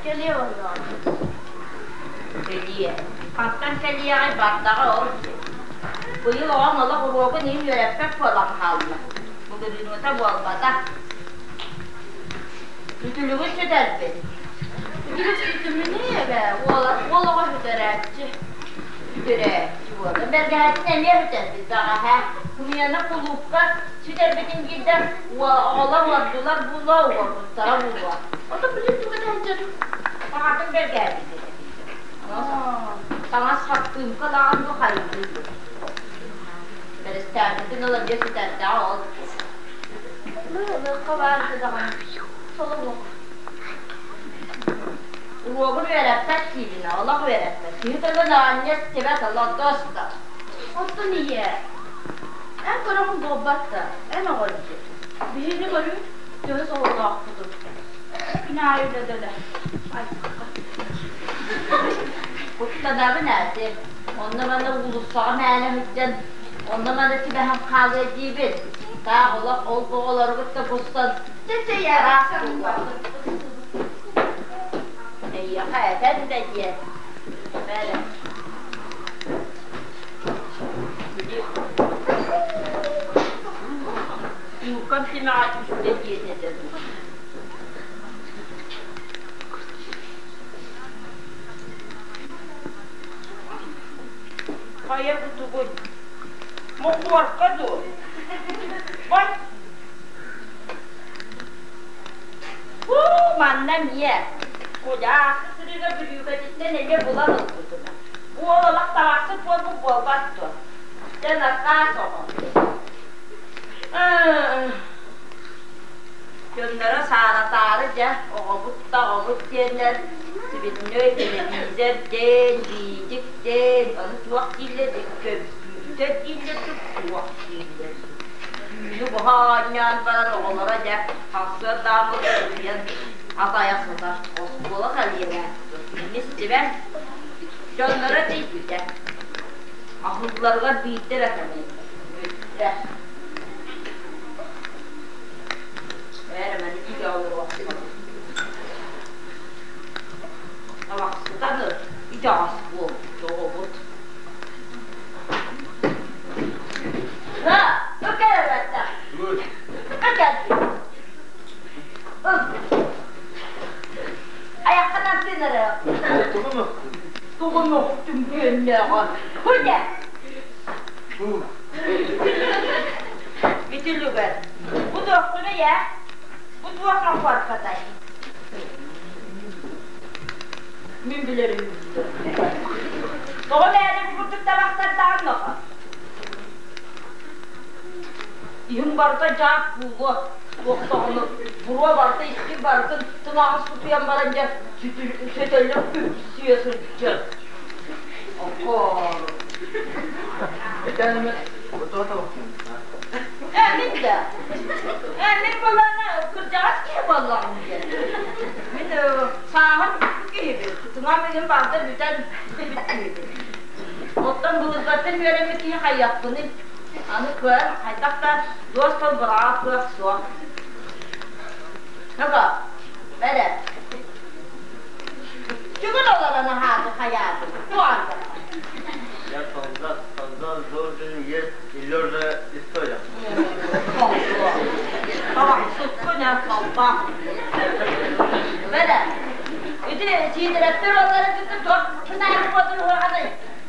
Кэлиэ онно. Кэлиэ. Хантан кэлиэҕэй бардаҕа ол дии. Быйыл оҕоҥ олох уруогун иһин үөрэппэт буолан хаалла. Былырыыҥҥыта буолбатах. Үтүлүгүн сүтэрбит. Үтүлүк сүтүмүнүй эбээ, уол, уол оҕо сүтэрээччи. Көрөөччү буолла. Бэргэһэтин эмиэ бүтэрбит бэҕэһээ. Кымыйаны кулуупка сүтэрбитин биирдэ оҕолор уордулар буолуо, уорбуттара буолуо. Ото билин тугу да сылдьар саҥатын бэргээбит этэ. Таҥас хаппыыҥка даҕаны бу хайыы. Бэрэстээбитин ыла дьэ сүтэрдэҕэ ол. Ылыахха баар даҕаны. Соломуох. Уруогун үөрэппэт диибин, олох үөрэппэт. Киһи тылын аанньа истибэт, олордо сытар. Оттон ийээ, эн көрөҕүн буолбат да, эн оҕо дии. Биһини көрүҥ, төһө сололоохпутун. Күн аайы үлэ-дэлэ. Айсыкка. Куттанабын эти. Онно-манна уулуссаҕа мээнэ сылдьан, онно-манна түбэһэн хаалыа диибин. Таах олох ол оҕолору кытта куссан Чэ-чэ ийээ, араас барахсан буолуо. Эйиэхэ этэн да диэн. Бэрэ. Били Юкам тимэҕэ түстэ диэтэ дуу. Хайа бу тугуй? Мохуорка дуу? Ой! Һуу, манна эмиэ. Куйааска сырыыга бүрүүкэтиттэн эмиэ булан ылбытым. Уол олох табахсыт буолбут буолбат дуо? Дьэ, накаас оҕо. Дьонноро сааратаары дьэ, оҕобут да оҕобут диэннэр сибинньэй телевизор диэн, биидик диэн, ону туох дииллэр, көмпүүтэр дииллэр, туох дииллэр. Түүнү быһа оонньоон баран оҕолоро дьэ сарсыардааммыт утуйан атайа сытар. Оскуола кэлиэрэ истибэт. Дьонноро тиийбитэ. Аһыылларыгар биирдэ эрэ кэлэн бүттэ. Эр маны тигэ олоруохпун. Табахсытан итэҕэс буолбут оҕобут. На, өкөрөбөттө. Өкөрдү. Аяққынан тыынары. Тугун охтум күөннөөҕө. Хуйда. Бүтүлүгэр. Бу туохпуну я? Бу туох махуаркатай? Мин билэрим. Тоҕо мээнэ бу курдук табахтардаҕын ноко? Иһин барыта дьаак буолуо. Туохтоҕуну буруо барыта истин барытын тыҥаҕын сутуйан баран дьэ сөтөллөн үксүө сылдьар. Окоору. Ээ, мин да. Ээ, мин буоллаҕына кырдьаҕас киһи буоллаҕым диэн. Мин сааһым киһибин. Тыҥам иһин барыта бүтэн бүттүбүт. Оттон былыргаттан үөрэммит киһи хайыахпыный? Аны кыайан хайдах да дуос тыл быраҕар кыах суох. Нога, бэрэ. Түгүн олорон аһааты хайааты. Туарга. Я солдат, солдат должен есть и лежа и стоя. Табахсыккын солдат. Бэрэ. Ити сиидэрэптэр олары кытта туох кынаары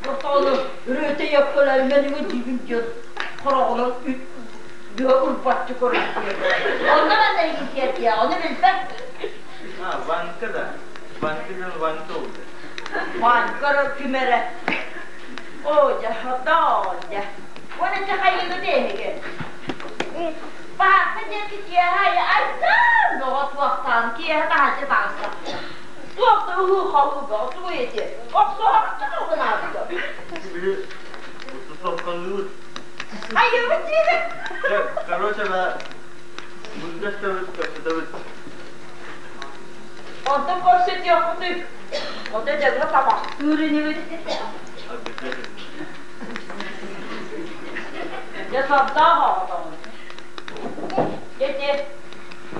Ортоҕону өрөөтө йөккөлөр мөнүгү дьибин дьон хороҕунан быа урбаччы көрүстүөр. Онно манна иһитиэрдиэ, ону билбэт. А, Ванька да. Ванька диэн Ванька oldu. Ванька ким эрэ. О, дьэ, доо, дьэ. Уонна дьэ хайыгы диэһиги. Баһаакка диэки киэһэ айдан доҕо туохтаан киэһэ таһырдьа таҕыста. Туох да ыһыы-хаһыы бөҕө тугу этиэ. Били туталкалыыр. Айыбыт диибин. Короче, да, мунньастабыт, кэпсэтэбит. Онтон көрсөтүөхпүтүй. Онто дьэҥҥэ табахтыыр инибит. Дьэ сордоох оҕотоҕун. Дьэ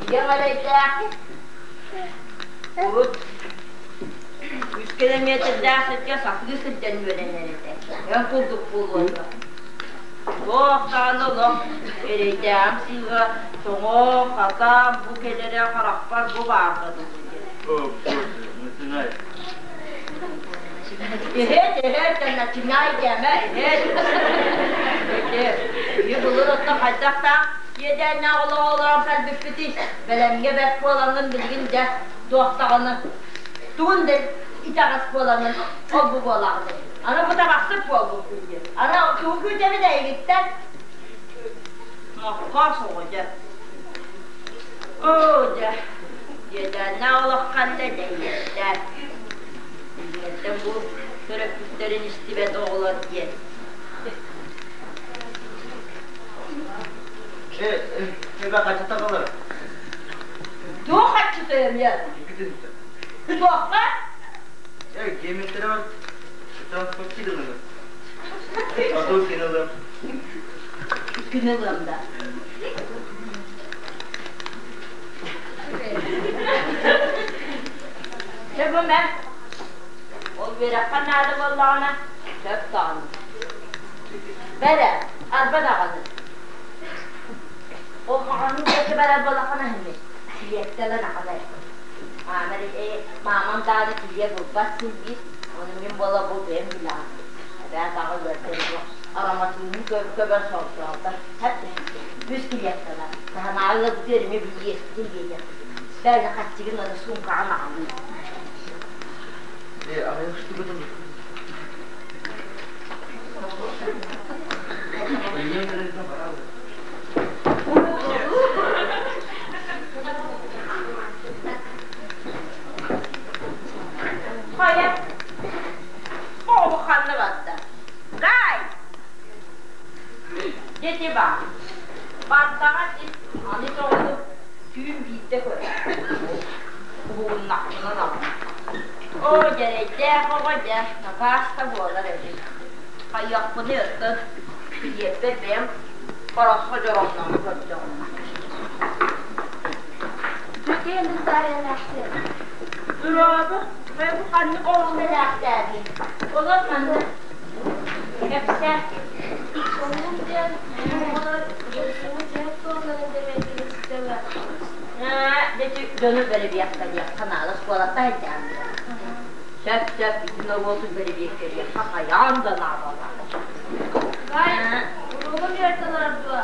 ийэм эрэйдээх. Урут Үс километрдаах сиргэ сатыы сылдьан үөрэнэр этэ. Эн курдук буолуо дуо? Туох даҕаны олох эрэйдээҕим сыыһа тоҥо, хатаан бу кэлэрэ харахпар бу баарга дылы диэн. О, боже, начинай. Иһит, иһит, начинай диэмэ, иһит. Иһит. Биһи былыр оттон хайдахтаах иэдээннээх олоҕу олорон кэлбиппитий? Бэлэмҥэ бэрт буолаҥҥын билигин дьэ туох даҕаны тугун да итэҕэс буолаҥҥын ол-бу буолаҕын. Аны бу табахсыт буолбуппун диэн. Аны тугу күүтэбин эйигиттэн? Моххо суоҕу дьэ. Оо дьэ, иэдээннээх олох ханна дэһиэхтээх. Билиҥҥиттэн бу төрөппүттэрин истибэт оҕолор диэн. Эбэ хаччыта kalır. Туох хаччыта эмиэ? Туохха? Геометрия var. Transport kidalını. Adı kinalı. Күн ылыам да. Чэ бу мэ. Ол үөрэххэ наада буоллаҕына, сөп даҕаны. Бэрэ, арба даҕаны. Ол маҕаһыын диэки барар буоллаххына иһиммит. Килиэптэлэн аҕалар. Маамар маамам даҕаны килиэп булбат син биир. Ону мин буола бу бэйэм билэҕин. Эбээ даҕа ыардан ароматыыны көбөр сордооллор. Хэп үс килиэптэлэр. Таһынааҕы ыалдьыт эмиэ билиэспитин биэриэхпит. Бэйэ хаччыгын аны суумкаҕын аҕалыы. Хайа, оҕо ханна барда? Гай! Дети бар. Бардаҕа ис аны тоҕону түүн биирдэ көрөр. Уһугуннахпына даҕаны. Оо, дьэрэйдээх оҕо дьэ, накаас да буолар эбит. Хайыахпыный оттон, килиэппэр бэйэм хоросхо дьоромноон көрдөҕүм. Дьүкээн ыстаарыйалаахтыыр. Дорообо, бу ханнык оҕоҥ бэлээхтээбий? Олор манна кэпсээ. Сонун диэн оҕолор өлсүҥҥү түһэт туолларын дэмэйдири истэллэр. Дьэ дьону бэрэбиэркэлиэххэ наада оскуолаттан айдаан Сөп, сөп, ити норуоту бэрэбиэркэлиэххэ хайаан да наадалаах. Гай, уруогум үөрэтэ олорор дуо?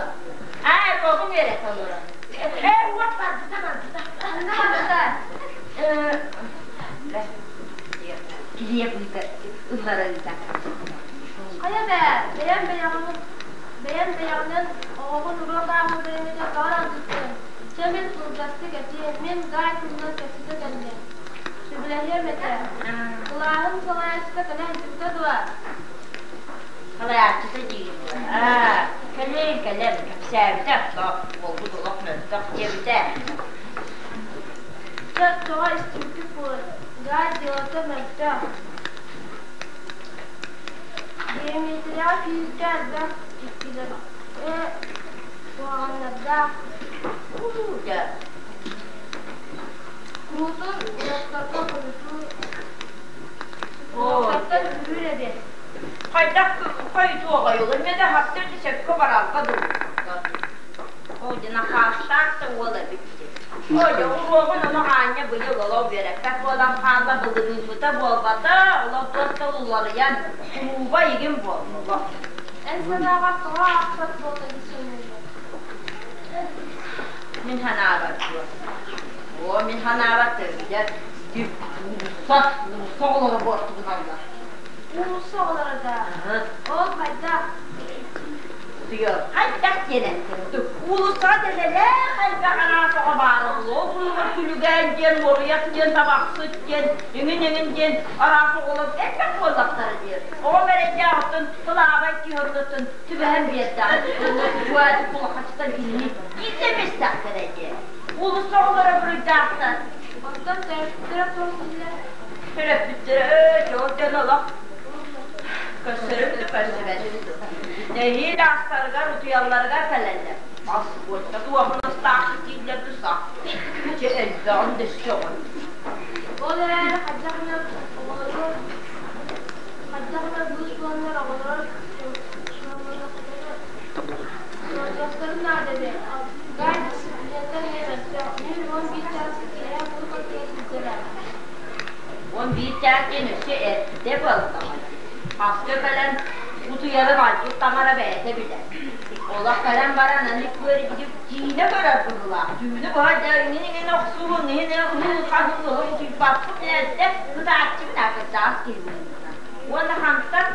Аа, уруогум үөрэтэ олорор. Ээ, уот барбыта, барбыта. Ханна барбыта? Килиэп ыыта, ыллара ыыта. Хайа бээ, бэйэм бэйэҕинэн, бэйэм бэйэҕинэн оҕоҕун уруок ааҕар бэлэмитэ тоҕо аҕалбыккын? Чэ мин кылгастык этиэм, мин Гай туһунан кэпсэтэ кэллим. Сөбүлэһиэм этэ. Кылааһын салайааччыта кэлэ сылдьыбыта дуо? Салайааччыта диигин дуо? Аа, кэлин, кэлэн, кэпсээбитэ, буолбут олох мөлтөх диэбитэ. Чэ, тоҕо истибиккит буолуой? Гай дьыалата мөлтөх. Геометрияҕа физика элбэх иккилэр куһаҕаннардаах. Дьэ, Куруутун уруоктарга хойутуу уруоктартан күрүүр эбит. Хайдах хойутуоҕай ол эмиэ да хаптыр сөпкө барарга дуу. Оо, дьэ, нахаастаах да уол эбит. Ой, уруогун ону аанньа быйыл олох үөрэппэт буолан хаалла, былырыыҥҥыта буолбата, олох туох да уларыйан, курууба игин буолла. Эн санааҕар тоҕо аахпат буолла дии саныыгын? Мин санаабар дуо? Оо, мин санаабар төрүтэ ити уулусса, уулусса оҕолоро буортугуналлар. Уулусса оҕолоро да? Ол хайдах? Хайдах диэн эттим. Уулуссаҕа дэлэлээх элбэх араас оҕо баара буолуо. Ол күлүгээн диэн, уоруйах диэн, табахсыт диэн, иҥин-иҥин диэн араас оҕолор элбэх буоллахтара диэн. Оҕом эрэйдээҕиттэн кылаабай киһи оннуттан түбэһэн биэрдэҕэ. Уолу кулахачытан кинини иитэмистэхтэрэ диэн. Уулусса оҕолоро буруйдаахтар. Оттон төрөппүттэрэ туох дииллэр? Төрөппүттэрэ ээ, дьол дьон олох Көрсөрүм да көрсүбэтим. Нэһиилэ астарыгар, утуйалларыгар кэлэллэр. Ас буочта дуоһунастаахтык дииллэр да сах. Чэ, элбэҕин да сөҕөн. Ол эрээри хайдах эмэ оҕолору хайдах эмэ быыс буланнар оҕолоро суоллуохтарын наада эбит. Гай дисциплинаттан эмиэ мөлтөх. Мин 11 чааска киэһэ куруук аттыгар сылдьара. 11 чаас. диэн өссө эрдэ буоллаҕа дии. Хаска кэлэн утуйарын айбыт таҥара бэйэтэ билэр. Олох кэлэн баран аны көрдүк киинэ көрөр быһыылаах. Түүнү быһа дьэ иҥин-иҥин охсуһун, иһин ыһыы-хаһыы утуйбаппын эрдэ ытааччыбын аа кырдьаҕас киһи быһыытынан. Уонна хантан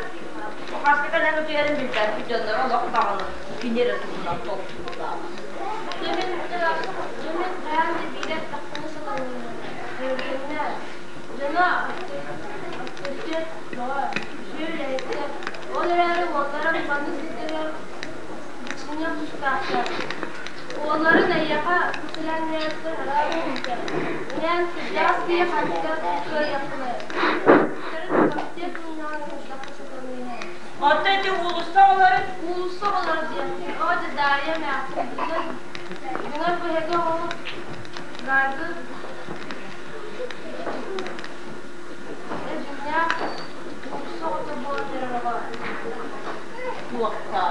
хаска кэлэн утуйарын билбэппит дьонноро олох даҕаны кини эрэ туһунан толкуйдаах. Дьэ мин хайаан да биирэ эттэхпинэ сатаныыһы. Өргөннө, дьоно авторитет бөҕө, үтүө үлэһиттэр. Ол эрээри уоллара маннык сирдэригэр быччыҥныах тустаахтар. Уолларын эйиэхэ бу сэлээннээхтэр араас күүтэр. Инээн кырдьаҕас киһи хайдах кыайыаххыный? Комитет мунньаҕын ыҥырдахха сатаныыһы. Оттон ити уулусса оҕолорун Уулусса оҕолоро диэхтин, оо дьэ Дарья эмээхсин бүгүн бүгүн быһыгы оҕоҕут Гарды дьиҥнээх уулусса оҕото буолан эрэр оҕо. Туохта?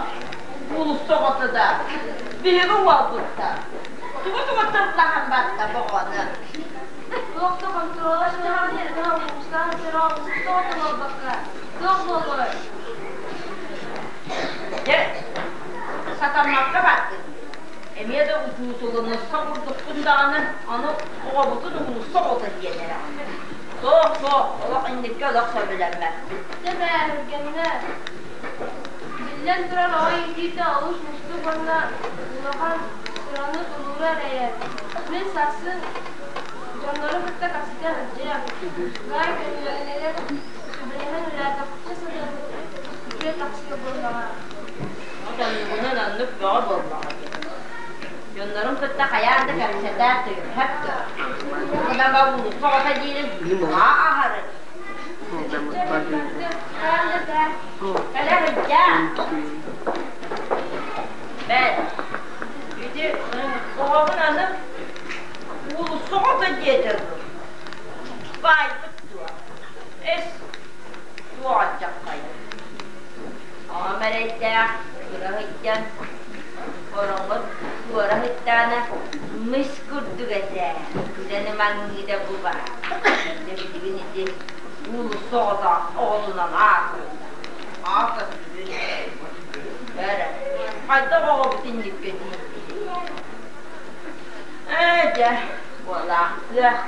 Уулусса оҕото да биһиги уолбут да тугу-тугу тыллаһан барда боҕону. Туох да хонтуруола суох уулуссаҕа сыра уулусса оҕото буолбакка туох буолуой? Дьэ, сатаммакка бардым. Эмиэ да учууталыныста курдукпун даҕаны, аны оҕобутун уулусса оҕото диэн эрэҕин. Суох, суох, олох инникки олох сөбүлэммэппин. Дьэ бээ, Биллэн турар, оҕо иитиитэ олус уустук уонна улахан сыраны тулууру эрэйэр. Мин сарсын дьоннору кытта кэпсэтэ сылдьыам. Гай көнньүөрүнүгэр сүбэлэһэн үлэлээтэхпитинэ сатыахпыт үтүө тахсыа буоллаҕа. Оннугунан оннук бөҕө буоллаҕа дии. Дьоннорун кытта хайаан да кэпсэтээр төйүһэп да. Кыдаба уулусса оҕото диирин аа аһары. Хайаан да тээ. Кэлэ сылдьаа. Бэл, ити оҕобун аны уулусса оҕото диэтэ дуу. Баайбыт дуо? Эс, туох алдьархайа. Аҕам эрэйдээх кыра сылдьан ороҥҥо туора сыттаҕына мыс курдук этэ, күлэн ымаҥныыра бу баар. Дьэ билигин ити уулусса оҕото оҕотунан аатырда. Аата сүрүн. Эрэ, хайдах оҕобут инниккэ тиийдий? Ээ дьэ, буолаахтыах.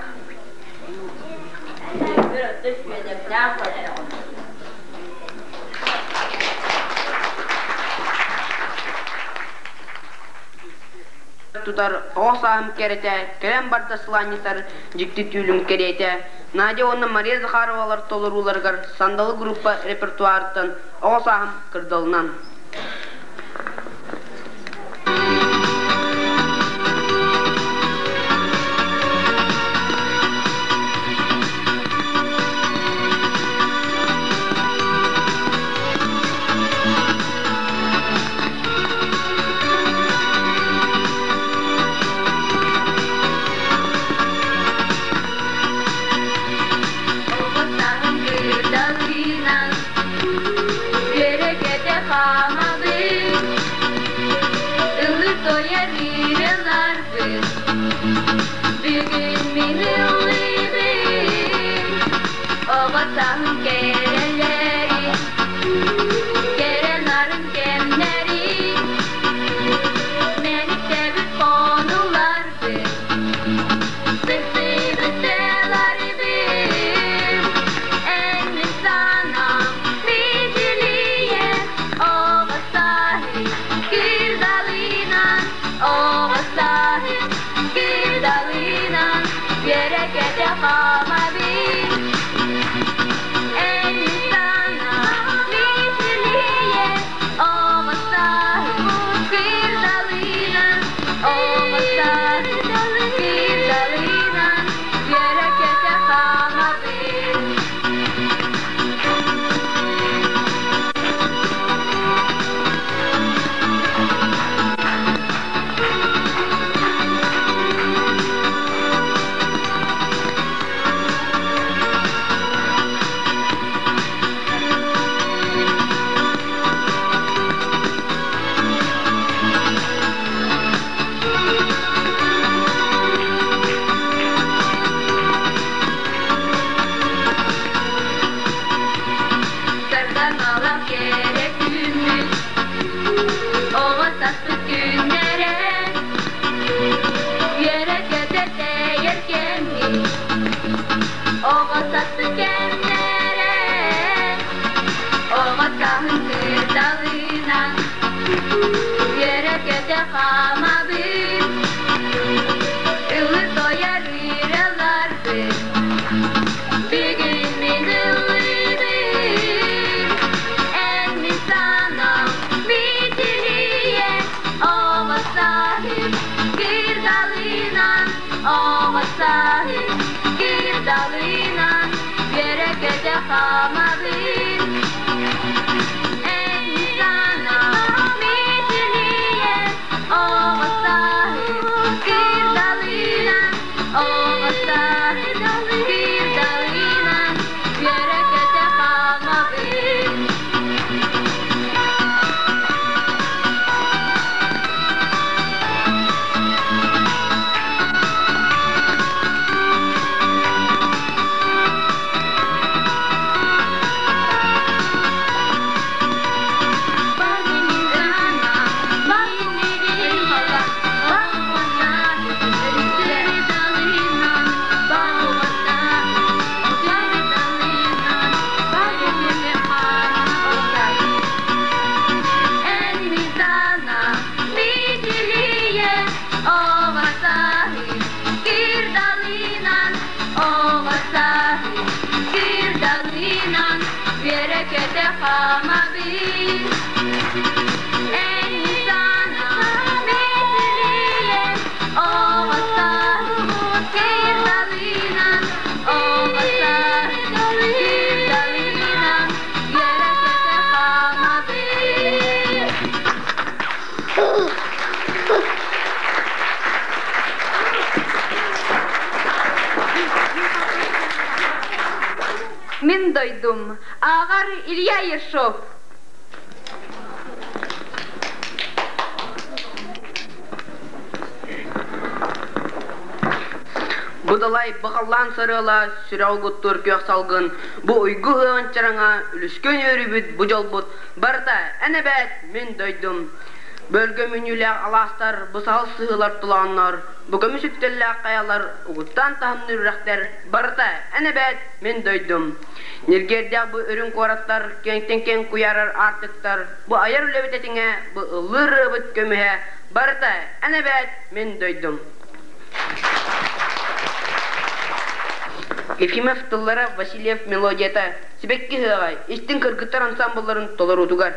Бір өттө сүөдэптээх көрдөҕүм. Тутар оҕо сааһым кэрэтэ, кэлэн барда сылаанньытар дьикти түүлүм кэриэтэ Надя уонна Мария Захаровалар толорууларыгар Сандалы группа репертуарыттан оҕо сааһым кырдалынан. Оҕо кырдалыынан үөрэ-көтө хаамабын, ыллыы-туойа ырыаларбын бүгүн мин ыллыыбын. Оҕо сааһым кэрэлэрин, кэрэ нарын кэмнэрин, мэниктэбит хонууларбын, Мин дойдум, ааҕар Илья Ершов. Бу далай баҕаллаан сарыала сүрэҕи куттуур күөх салгын, бу уйгу ыаҕын чараҥа, үлүскүн үөрүүбүт бу дьолбут барыта эн эбээт мин дойдум. Бөлгөм үүнүүлээх алаастар, бу саһыл сыһыылар тулааннар, бу көмүс үктэллээх хайалар, угуттаан таһымныыр үрэхтэр барыта эн эбээт мин дойдум. Ньиргиэрдээх бу үрүҥ куораттар, киэҥтэн киэҥ куйаарар аартыктар, бу айар үлэбит этиҥэ, бу ыллыыр ырыабыт көмүһэ, барыта эн эбээт мин дойдум. Ефимов тыллара Васильев мелодията Сибэкки ыһыаҕа истиҥ кыргыттар ансаамбылларын толоруутугар.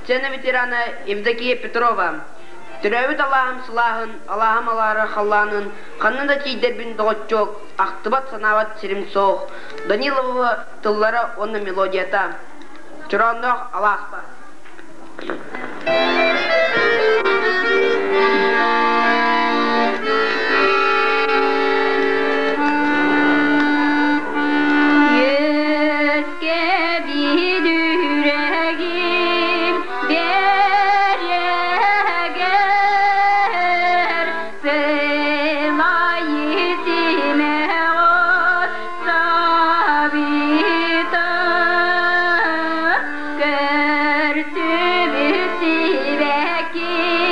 Сцена ветерана Евдокия Петрова Төрөөбүт алааһым сылааһын, алааһым алаара халлаанын, ханна да тиийдэрбин доҕоччуок, ахтыбат санаабат сирим суох. Данилова тыллара уонна мелодията. Чороонноох алааспа. Үөскэбит үрэгим бэрэгэр сымайы симэҕот сабыта көрсүбүт сибэкки.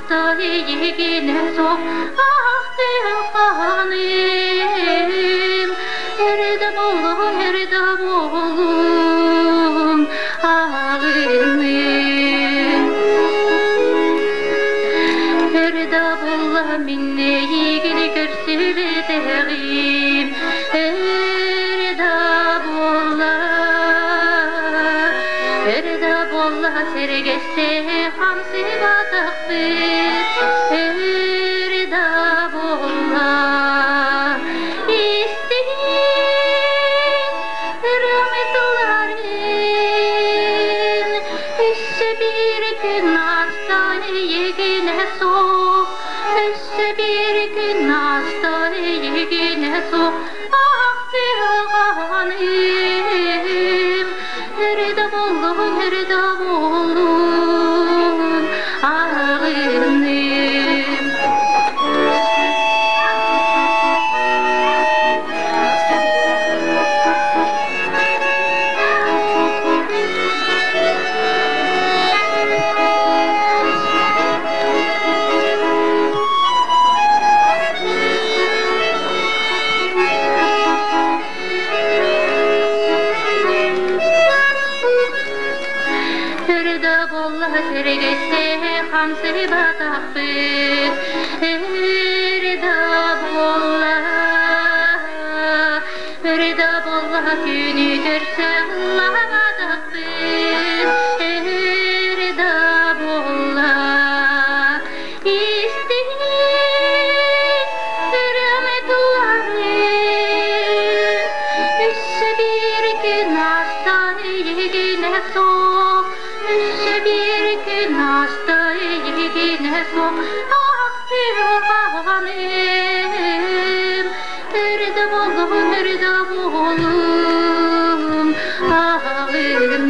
аста эйигинэ суох ахтыахханым Эрдэ буоллун, эрдэ буоллун, аҕыным. Эрдэ буолла мин эйигин көрсүбэтэҕим, Эрдэ буолла, эрдэ буолла сэргэсте хамсыбатахпыт, Эрдэ буолла истиҥ ырыам тылларын, Өссө биир күн ааста эйигинэ суох, Өссө биир күн ааста эйигинэ суох, Ахтыаҕаным, Эрдэ буоллун, эрдэ буоллун, аҕыным. Өрдө буолла сэргэсте хамсыбатахпыт, Өрдө буолла, өрдө буолла күнү көрсө ыллаабатахпыт, Өрдө буолла истиҥ ырыам тылларын, Өссө биир күн ааста эйигинэ суох, Өссө биир күн ааста эйигинэ суох, Ахтыаҕаным, Өрдө буоллун, өрдө буоллун, аҕыным.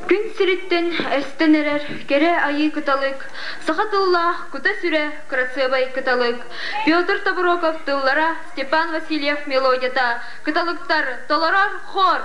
Күн сириттэн эстэн эрэр кэрэ айыы кыталык, саха тыллаах кута-сүрэ кырасыабай кыталык, Петр Тобуроков тыллара, Степан Васильев мелодията, кыталыктар толорор хор.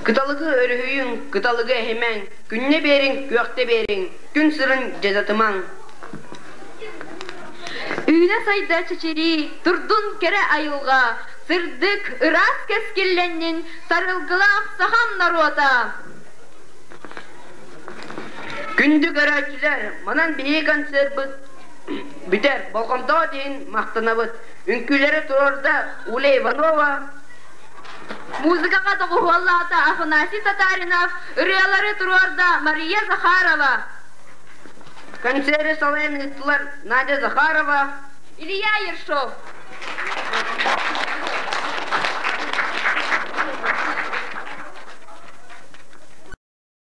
Кыталыгы өрүһүйүҥ, кыталыгы эһимэҥ, күннэ биэриҥ, күөхтэ биэриҥ, күн сырын дьадатымаҥ. Үүнэ-сайда чэчирии, турдун кэрэ айылҕа, сырдык, ыраас кэскиллэннин сарылгылаах сахам норуота! Күндү көрөөччүлэр, манан биһиги концерпыт бүтэр. Болҕомтоҕо иһин махтанабыт. Үҥкүүлэри туруорда Уля Иванова. Музыкаҕа доҕуһуоллаата Афанасий Татаринов, ырыалары туруорда Мария Захарова. Концеры салайан ыыттылар Надя Захарова, Илья Ершов.